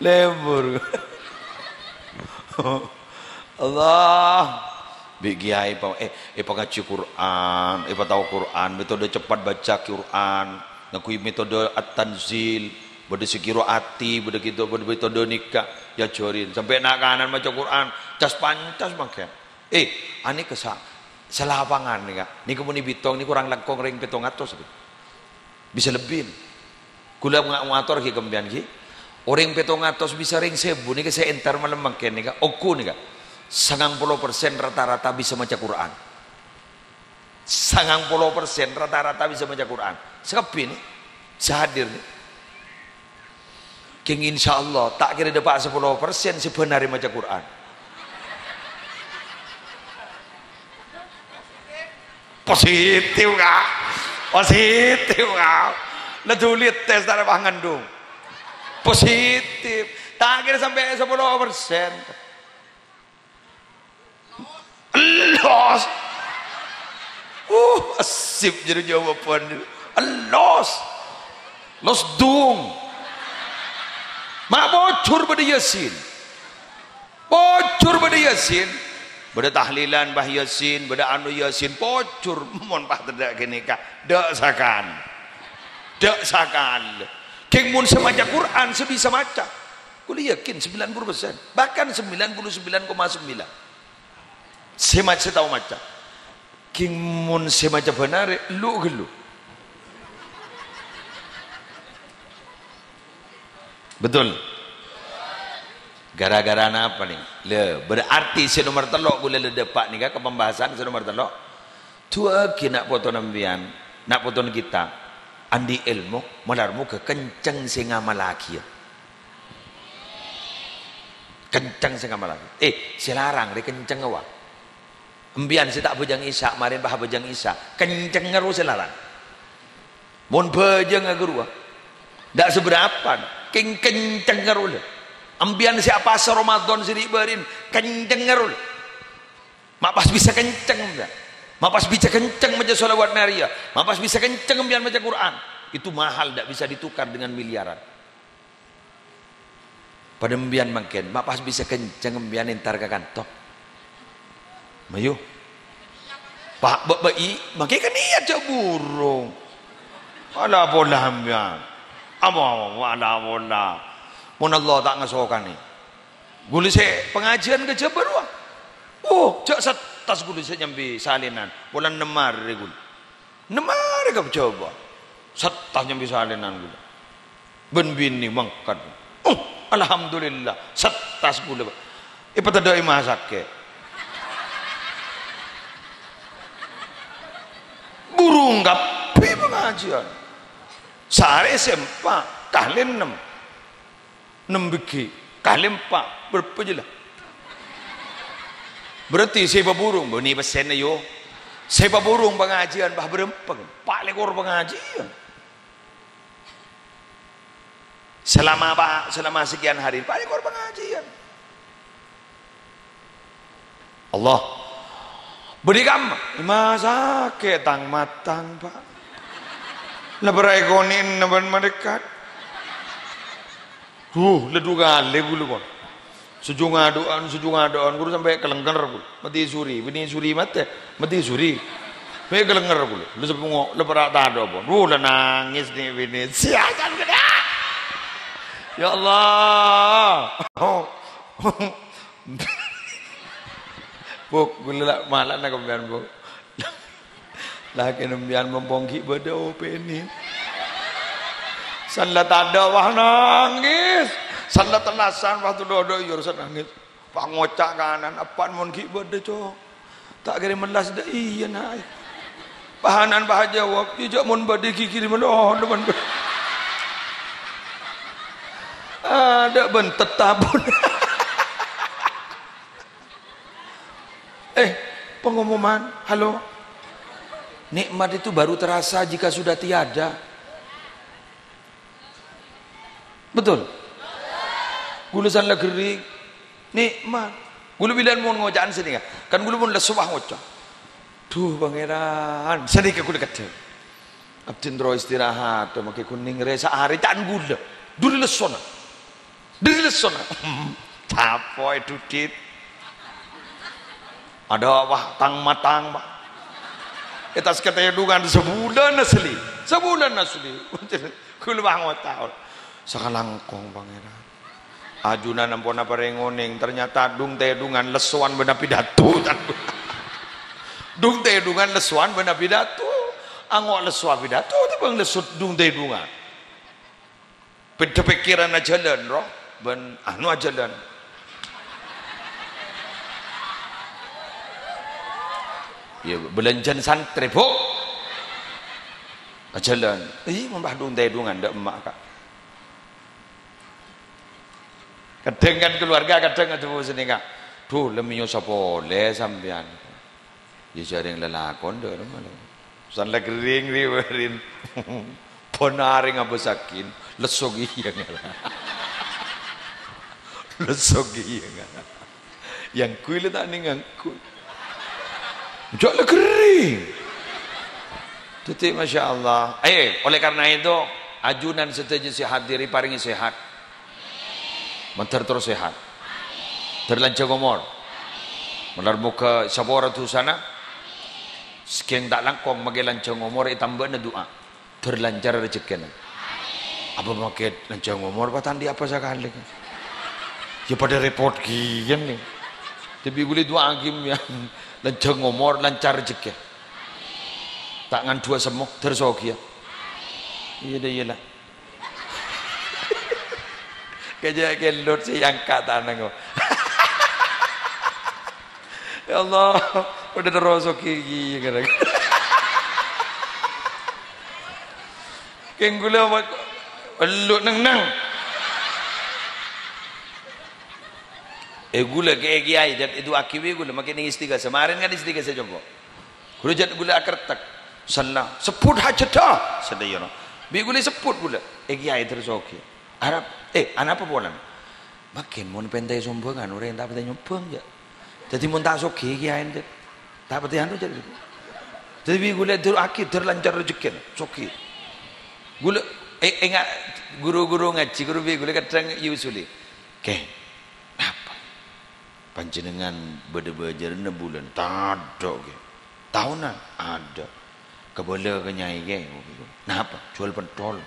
Lebur. Allah. Bi' kèyaè pa-, eh, èpangajhi Qur'an, èpatao Qur'an, metode cepat baca Qur'an, ngangghuy metode at-tanzil, bâdâ sè ghiro ati, bâdâ ghito, bâdâ metode nèka, èajhâri. Sampè' na'-kana' maca Qur'an, cas-pancas mangkèn. Eh, anèka sa-, salapangan nèka. Nèka mon èbitong nèka korang langkong rèng pètong atos, bisa lebbi. Kaulâ nga-, ngator ghi' ka empèyan ghi'. Orèng pètong atos bisa rèng sèbu nèka sè entar malem mangkèn nèka. Ongghu nèka. Sangang polo persen rata-rata bisa maca Qur'an. Sangang polo persen rata-rata bisa maca Qur'an. Sakabbhi nèka. Sè hadir nèka. Kèng, insyaallah, ta' kèra dâpa' sapolo persen sè bhânarè maca Qur'an. Positif, Ka'. Positif, Ka'. La dhuli tes ta' pas ngandung. Positif. Ta' kèra sampè' sapolo persen. Los. Uh, asip jârèya jawaban. Los. Los dung. Ma' pojhur bâdâ Yasin. Pojhur bâdâ Yasin. Bâdâ tahlilan, bâ Yasin, bâdâ anu Yasin, pojhur. Mon pas tadâ' ghânèka, dâ' sakan. Dâ' sakan. Kèng mon sè maca Qur'an, sè bisa maca. Kaulâ yakin sembilan puluh persen, bahkan sembilan puluh sembilan koma sembilan. Sè maca, sè tao maca. Kèng mon sè maca bhânarè, lu-ghâllu. Betul? Gara-gara napa nè? Lè, berarti sè nomer tello' ghulâ la dâpa' nèka ka pembahasan sè nomer tello'. Du'aaghi na' potona empèyan, na' potona kita, andi' èlmo, malar moghâ kenceng sè ngamallaghi, yâ. Kenceng sè ngamallaghi. Eh, sè larang rè kenceng, wa. Empèyan sè ta' abhâjâng Isya, marèn pas abhâjâng Isya, kenceng ro sè larang. Mon bhâjângnga ghâruwa, ta' sabârâmpa, kèng kenceng ro lè. Empèyan sè apowasa Ramadan sè ri'-bâri'en, kenceng ro lè. Ma' pas bisa kenceng, empèyan. Ma' pas bisa kenceng maca shalawat nariyah. Ma' pas bisa kenceng empèyan maca Qur'an. Itu mahal, ta' bisa ditukar dengan miliaran. Padâ empèyan mangkèn, ma' pas bisa kenceng empèyan entar ka kanto. Mayu. Pa', bâ', bâ', i, mangkèn kan iyâ jhâ' burung. Ala pola empèyan. Apa, apa, ala pola. Mon Allah ta' ngasokanè. Ghulâ sè pangajiân ka Jhâbâ rowa. Oh, jhâ' settas ghulâ sè nyambi salènan. Pola ennem arè ghulâ. Ennem arè ka Jhâbâ. Settas nyambi salènan ghulâ. Bân binè mangkat. Oh, alhamdulillah, settas ghulâ, Pak. Èpatèddhâ'i ma' sakè'. Burung kabbhi pangajiân. Saarè sè empa', kalè ennem. Ennem bighi', kalè empa', bârâmpa jâ la? Berarti sè èpaburung, bânnè pèssèna, yo. Sè èpaburung pangajiân, bâh, bârâmpa, empa' lèkor pangajiân. Selama, Pak, selama sekian hari, empa' lèkor pangajiân. Allah. Bâdhi kamma? Ma' sakè' tang-matang, Pak. La bârâi konè'na bân malaèkat. Duh, la du kalè ghulâ, pon. Sejung adhu'ân, sejung adhu'ân, ghuru sampè' kalèngngèr ghulâ. Matè suri, binè suri matè, matè suri. Sampè' kalèngngèr ghulâ. La sepengo, la pèra' tadâ', pon. Duh, la nangès nè binè. Sia, sia, sia. Ya Allah. Bu', ghulâ la malana ka empèyan, Bu'. Lakèna empèyan mompong ghi' bâdâ opènè. San la tadâ', wah, nangès. San la tellasan, wah, todhu'-dhu' iyâ, san nangès. Wah, ngoca' ka ana'na, "Eppa' mon ghi' bâdâ, Cong. Ta' kèra mellas dâ' iyâ, Na'." Pas ana'na pas ajâwâb, "Iyâ, jhâ' mon bâdâ ghi' kèrèm, lo, lo, mon bâdâ." Adâ' bân tettapon. Eh, pengumuman, halo. Nikmat itu baru terasa jika sudah tiada. Betul? Ghulâ san la ghering, nikmat. Ghulâ bilân mon ngoca'an sanèka. Kan ghulâ mon lesso pas ngoca', "Duh, Pangèran." Sanèka ghulâ kadhâng. Abdhina terro istirahat, mangkè ghun nèngrè saarè ca'na ghulâ. Dhuli lessona. Dhuli lessona. Capo'è dhudhit. Adâ', wah, tang-matang, Pak. È attas katèdungan sabulân asli. Sabulân asli. Ghulâ pas ngoca'. Sakalangkong, Pangèran. Ajunan ampon aparèng onèng, ternyata dung tèdungan lessowan bân apidato. Dung tèdungan lessowan bân apidato. Ango' lesso apidato, tèmbhâng lesso dung tèdungan. Bhidhâ pèkkèran ajhâlân, roh, bân anu ajhâlân. Iyâ, bâlânjhâna santrè, Bu'. Ajhâlân. Ih, mon pas dung tèdungan, dâ' emma', Ka'. Kadhâng kan keluarga, kadhâng adhu sanèka, "Duh, la mèyosa polè sampèyan." Iyâ, jhâreng lalakon, dâ' emma'. San la ghering, ri-, bârin. Pon arè ngabâsaghin, lesso ghiyângnga. Lesso ghiyângnga. Yang kui la ta' nèng angghuy. Jhâ' la ghering. Dhâddhi, masya Allah. Eh, oleh karena itu, ajunan sadhâjâ sè hadir èparèngè sehat. Mandhâr terro sehat. Dhâr lanjhâng omor. Malar moghâ èsapora dhusana. Sakèng ta' langkong makè lanjhâng omor ètambâna du'a. Dhâr lancar rejekkèna. Apa makè lanjhâng omor pas ta' andi' apa sakalè? Iyâ padâ rèpot ghiyân, nè. Tapè ghulâ du'aaghi, yâ. Lanjhâng omor, lancar rejekkè. Ta' nganduwâ semmo, dhâr soghiyâ. Iyâ, dâ, iyâ, la. Kajâ' kelot sè èangka' tanangnga. Ya Allah, udah terus oke ghi, kèra. Kèng ghulâ ma-, ellu' neng-neng. Eh, ghulâ kè-, kèyaè, dâ-, èdu'aaghi bi' ghulâ, makè neng istighasah. Marèn kan istighasah, coba. Ghulâ jhât ghulâ akertek. Sanna, sebbhut hajhâddhâ. Sadhâjâna. Bi' ghulâ sebbhut ghulâ. Eh, kèyaè terros oke. Arapa, eh, anapa polana? Makèn mon pèntaè sombhângan, orèng ta' patè nyombhâng, jâ'. Dhâddhi mon ta' soghi kèyaèna, jâ'. Ta' patè anu, jâ'. Dhâddhi bi' ghulâ èdu'aaghi, dâr lancar rejekkèna, soghi. Ghulâ, eh, enga', ru-ghuru ngajhi, ghuru bi' ghulâ kadhâng èusulè. Kè, napa? Panjhennengngan bâdâ bâjârânna bulân? Tadâ', kè. Taonan? Adâ'. Kabâlâ ka nyaè, kè. Napa? Juwâl pentol.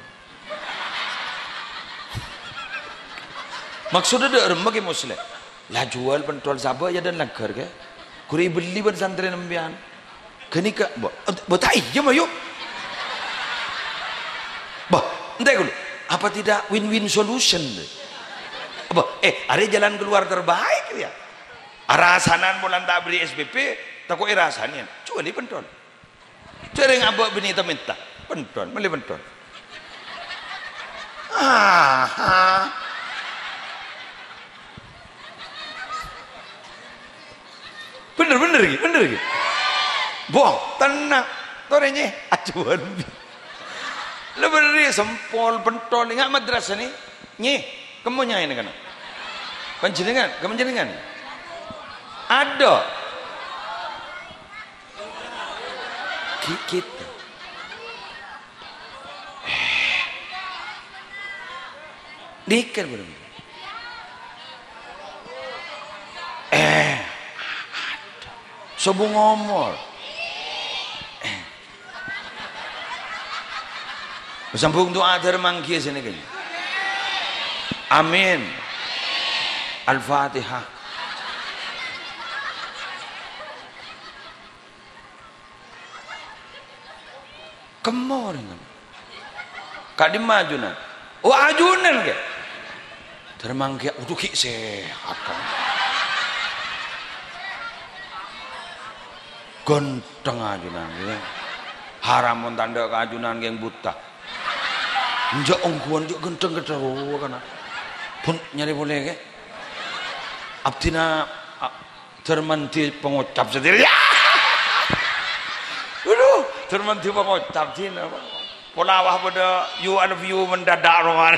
Maksodda dâ' remma, Kè Musleh? La juwâl pentol sabâ' è adâ'na langghâr, kè. Ghuru èbelli bân santrèna sampèyan. Ghânèka, bo-, ent-, bo ta' iyâ, mayu. Bah, entè ghulâ. Apa tidak win-win solution? Bah, eh, arèya jalan keluar terbaik, ya. Arasanan polana ta' aberri' S P P, tako' èrasanè. Juwâlè pentol. Jhâreng abâ' binè ta' mènta. Pentol, mellè pentol. Aha. Bhender, bhender ghi, bhender ghi. Bo, tennang. Torè, nyè. Ajuwân. La bherri' sempol, pentol, enga' madrasah nè. Nyè, kemma nyaèna kana'. Panjhennengngan, ka panjhennengngan. Adâ'. Ghi-, kita. Eh. Dhikir, bro. Eh. Sobung omor. Eh. Sambung du'a dhâr mangghi sènè kèya. Amin. Al-Fatihah. Kemma orèng. Ka'dimma ajunan? Oh, ajunan, kè? Dhâr mangghi, waduh, ghi' sehat, kan? Ghântheng ajunan, ya. Haram mon ta' endâ' ka ajunan kèng buta. Enjâ' ongghuwân jâ' ghântheng-ghântheng rowa kana'. Pon nyarè polè, kè. Abdhina, a-, dhâr mandhi pangocap sadhâjâ. Waduh, dhâr mandhi pangocap, Din. Pola wah padâ you, I love you mendadak rowa.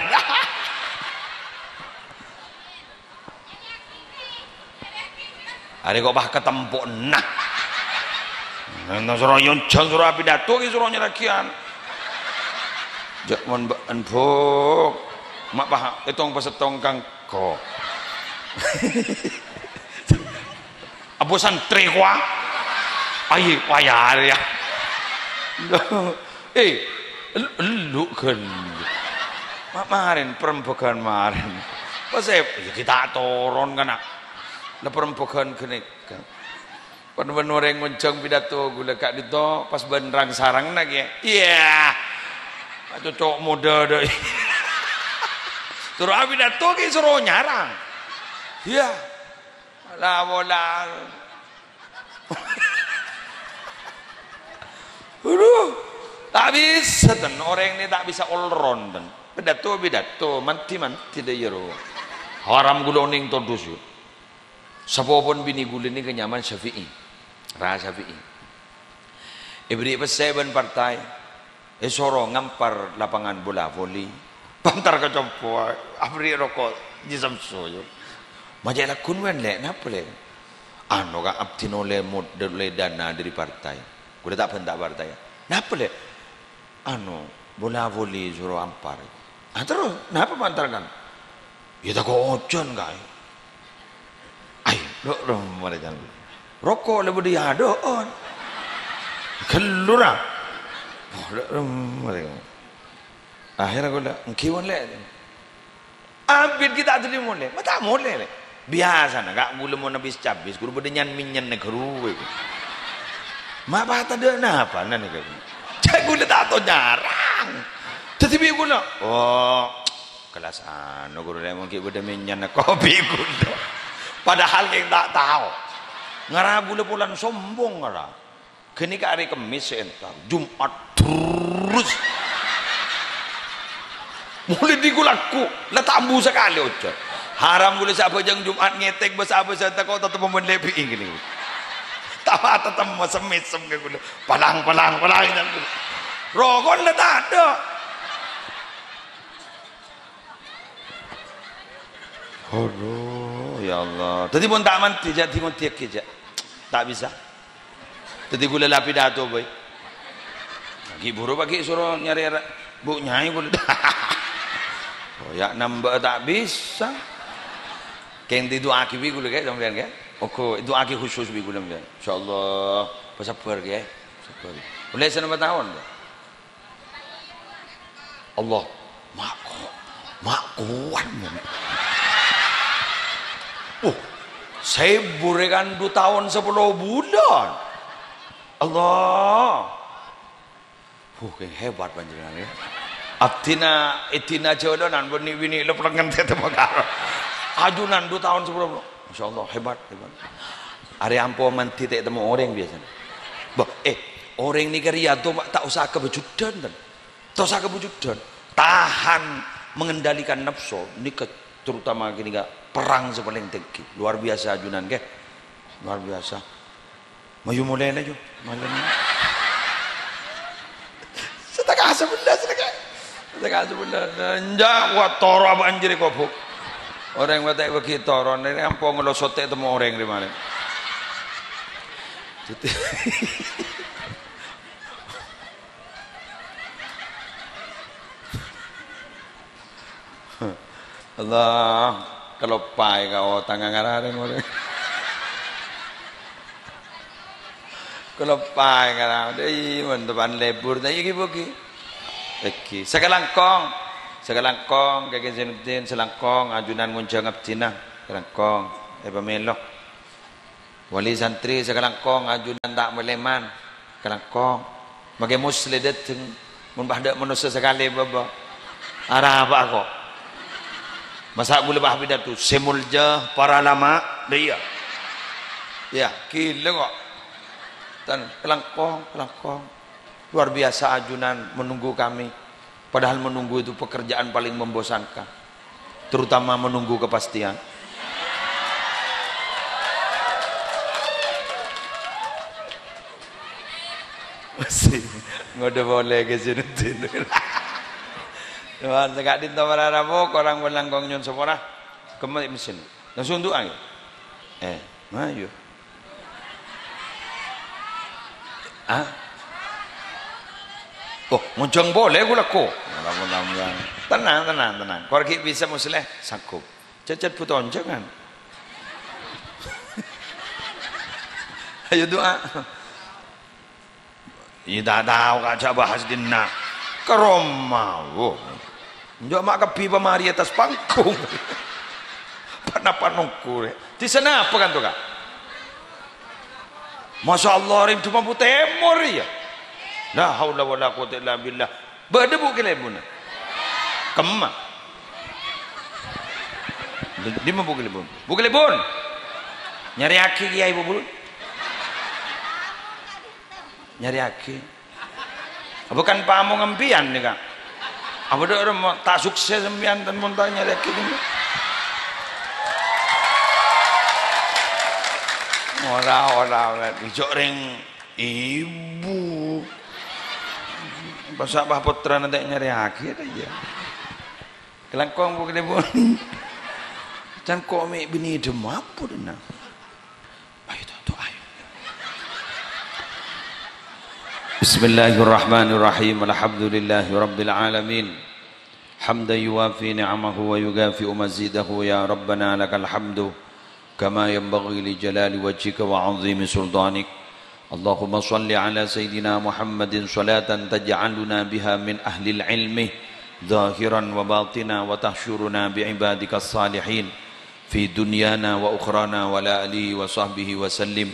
Arè kok pas katempo, nah. Nang soro nyonjhâng, soro apidato ghi' soro nyerraghiyân. Jâ' mon bâ'en, Buk. Ma' pas ètong pasettong kangko. Abu santrè kowa. Ayo, wayah arè, ya. Eh, el-, ellu' ghân. Ma-, marèn, perembagan marèn. Pas saya, ya kita toron kana'. La perembagan ghânèka. Pan-, pan orèng ngonjhâng pidato ghulâ ka'dinto pas bân rang-sarangna kèya. Iyâ. Cocok modâ dâ'. Soro apidato ghi' soro nyarang. Iyâ. La pola. Aduh, ta' bisa, ten. Orèng nè ta' bisa all round, ten. Pidato, pidato, mandhi, mandhi, dâ' iyâ ro. Haram ghulâ onèng todus, yu. Sapopona binè ghulâ nèka nyamana Syafi'i. Ra Syafi'i. Èbherri' pèssè bân partai. Èsoro ngampar lapangan bola voli. Pantar ka compo, aberri' roko', jisam soyo. Majâ' lagguna, Lè', napa, Lè'? Anu, Ka', abdhina ollè mod-, ollè dana dâri partai. Ghulâ ta' bânta' partai. Napa, Lè'? Anu, bola voli soro ampar. Ah, terros, napa pantar kan? Ya tako' ojhân, Ka'. Ai, dâ' remma rè can. Roko' la bâdâ è adâ'ân. Ghâllu ra. Oh, dâ' remma rè. Akhèrra ghulâ, "Èngghi, mon, Lè'." Abit ghi' ta' dhuli molè. Ma' ta' molè, Lè'. Biyasana, Ka', ghulâ mon abis-cabis, ghuru bâdâ nyan-mènyan nèka ghuru. Ma' patadâ' napa, nan nèka. Cè' ghulâ ta' tao nyarang. Dhâddhi bi' ghulâ, oh, Kelas anu, ghuru, mon ghi' bâdâ mènnyana kopi ghulâ. Padahal kèng ta' tao. Ngara ghulâ polana sombong, ngara. Ghânèka arè Kemmès sè entar, Jum'at terros. Molaè dhi' ghulâ lagghu, la ta' ambu sakalè oca'na. Haram ghulâ sabhâjâng Jum'at ngètèk bâsa-bâsa tako' tettep mon lebbi' ngènè. Ta' tettep mesem-mesem ka ghulâ. Palang, palang, palang, nyan ghulâ. Rokon la tadâ'. Aduh, ya Allah. Dhâddhi mon ta' mandhi, jhâ' dhi-mondhiyaghi, jhâ'. Ta' bisa. Dhâddhi ghulâ la pidato bhâi. Ghi' buru paghi' soro nyarè ra-, Bu Nyai ghulâ. Oh, ya nambâ ta' bisa. Kèng didu'aaghi bi' ghulâ, ghi, sampèyan, ghi. Oke, du'aaghi khusus bi' ghulâ, sampèyan. Insyaallah, pasabbhâr, ghi. Sabbhâr. Ollè sanapa taon, ghi? Allah, ma' ko-, ma' kowat, mon. Uh, sèbu rè kan du taon sapolo bulân. Allah. Uh, kèng hebat panjhennengan, ya. Abdhina, èdina jhâlânan, bânnè binè' lepplengngen tètè makara. Ajunan du taon sapolo bulân. Masya Allah, hebat, hebat. Arè ampo mandhi ta' ètemmo orèng biyasana. Bâh, eh, orèng nèka rèya to, ta' osa kabhâjudhân, ten. Ta' osa kabhâjudhân. Tahan mengendalikan nafsu nèka, terutama ghânèka perang sè palèng tèngghi. Luar biasa ajunan, ghi. Luar biasa. Mayu molè la, yu. Malem. Setengah sebelas lagi. Setengah sebelas. Enjâ', wa toro' abâ' anjir kobuk. Orèng mate bagi toro', nèka ampo ngelosot ta' ètemmo orèng rè malem. Allah, kaloppaè ka otangnga ngararèng orèng. Kaloppaè ngararèng. Dâi, mon teppa'na lebur, ta' èghi-bâghi. Èghi. Sakalangkong. Sakalangkong, Kakè Zainuddin, sakalangkong, ajunan ngonjhâng abdhina. Sakalangkong, èpamèlo. Wali santri sakalangkong, ajunan ta' malèman. Kalangkong. Makè Musleh dâteng. Mon padâ manossa sakalè bâbâ. Arapa'a ko'. Masa' ghulâ pas pidato, "Sè molja para lama." Lah iyâ. Iyâ, ghilâ ko'. Tan, kalangkong, kalangkong. Luar biasa ajunan menunggu kami. Padahal menunggu itu pekerjaan paling membosankan. Terutama menunggu kepastian. Masih ngodâ polè ka Zainuddin. Cuman sè ka'dinto para rabu, korang bân langkong nyo'on sapora. Kemma mesin. Langsung du'a, ya? Eh, mayu. Ah? Oh, ngonjhâng polè ghulâ ko'. Tenang, tenang, tenang. Kor ghi' bisa Musleh, sanggup. Cecet buto onjhângan. Ayo du'a. Iyâ, ta' tao ka' jhâ' bahas dinna'. Ka roma, wo. Enjâ' ma' kabbhi pamarè attas panggung. Pa-napa nongko rè? Dissa napa kanto, Ka'? Masya Allah, rèng Dumambu Tèmor, iyâ. La haula wala quwwata illa billah. Bâdâ Bu Kalèbunna? Kemma? Dimma Bu Kalèbun? Bu Kalèbun! Nyarèyaghi kèyaè Bu Bulun. Nyarèyaghi. Apa kan pamong empèyan nèka? Apa dâ' remma ta' sukses empèyan tan mon ta' nyarèyaghi kèya? Ora, ora, ora. Ijâ' rèng ibu. Masa' bâ' pottrana ta' nyarèyaghi ta' iyâ? Kalangkong Bu Kalèbun. Can ko' mè' binè dâ' mapodâna. Ayo, to, to, ayo. Bismillahirrahmanirrahim. Alhamdulillahirabbil alamin. Hamdan yuwafi ni'amahu wa yukafi'u mazidahu. Ya Rabbana lakal hamdu kama yanbaghi li jalali wajhika wa 'azimi sultanik. Allahumma shalli ala Sayyidina Muhammadin salatan taj'aluna biha min ahlil ilmi zahiran wa batina wa tahsyuruna bi ibadika salihin fi dunyana wa ukhrana wa ala alihi wa sahbihi wa sallim.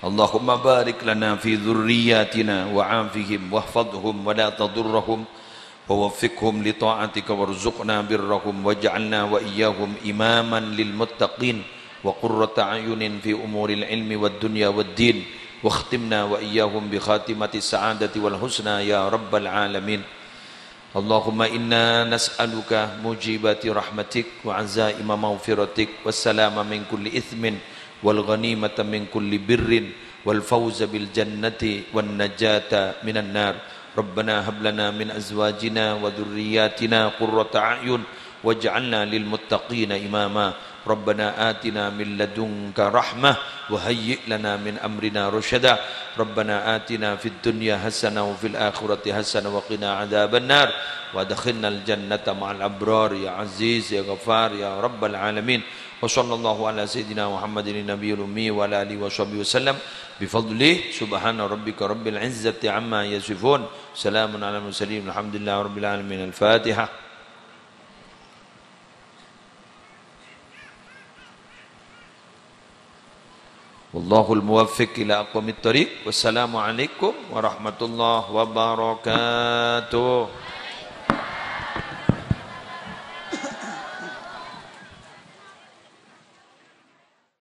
Allahumma barik lana fi dzurriyyatina wa afihim wahfadzhum wa la tadurrahum ووفقهم لطاعتك وارزقنا برهم واجعلنا وإياهم إماما للمتقين وقرة أعين في أمور العلم والدنيا والدين واختمنا وإياهم بخاتمة السعادة والحسنى يا رب العالمين. اللهم إنا نسألك موجبات رحمتك وعزائم مغفرتك والسلام من كل إثم والغنيمة من كل بر والفوز بالجنة والنجاة من النار. ربنا هب لنا من أزواجنا وذرياتنا قرة أعين واجعلنا للمتقين إماما. ربنا آتنا من لدنك رحمة وهيئ لنا من أمرنا رشدا. ربنا آتنا في الدنيا حسنة وفي الآخرة حسنة وقنا عذاب النار وأدخلنا الجنة مع الأبرار يا عزيز يا غفار يا رب العالمين. وصلى الله على سيدنا محمد النبي الأمي وعلى آله وصحبه وسلم بفضله. سبحان ربك رب العزة عما يصفون. سلام على المرسلين. الحمد لله رب العالمين. الفاتحة. والله الموفق إلى أقوم الطريق. والسلام عليكم ورحمة الله وبركاته.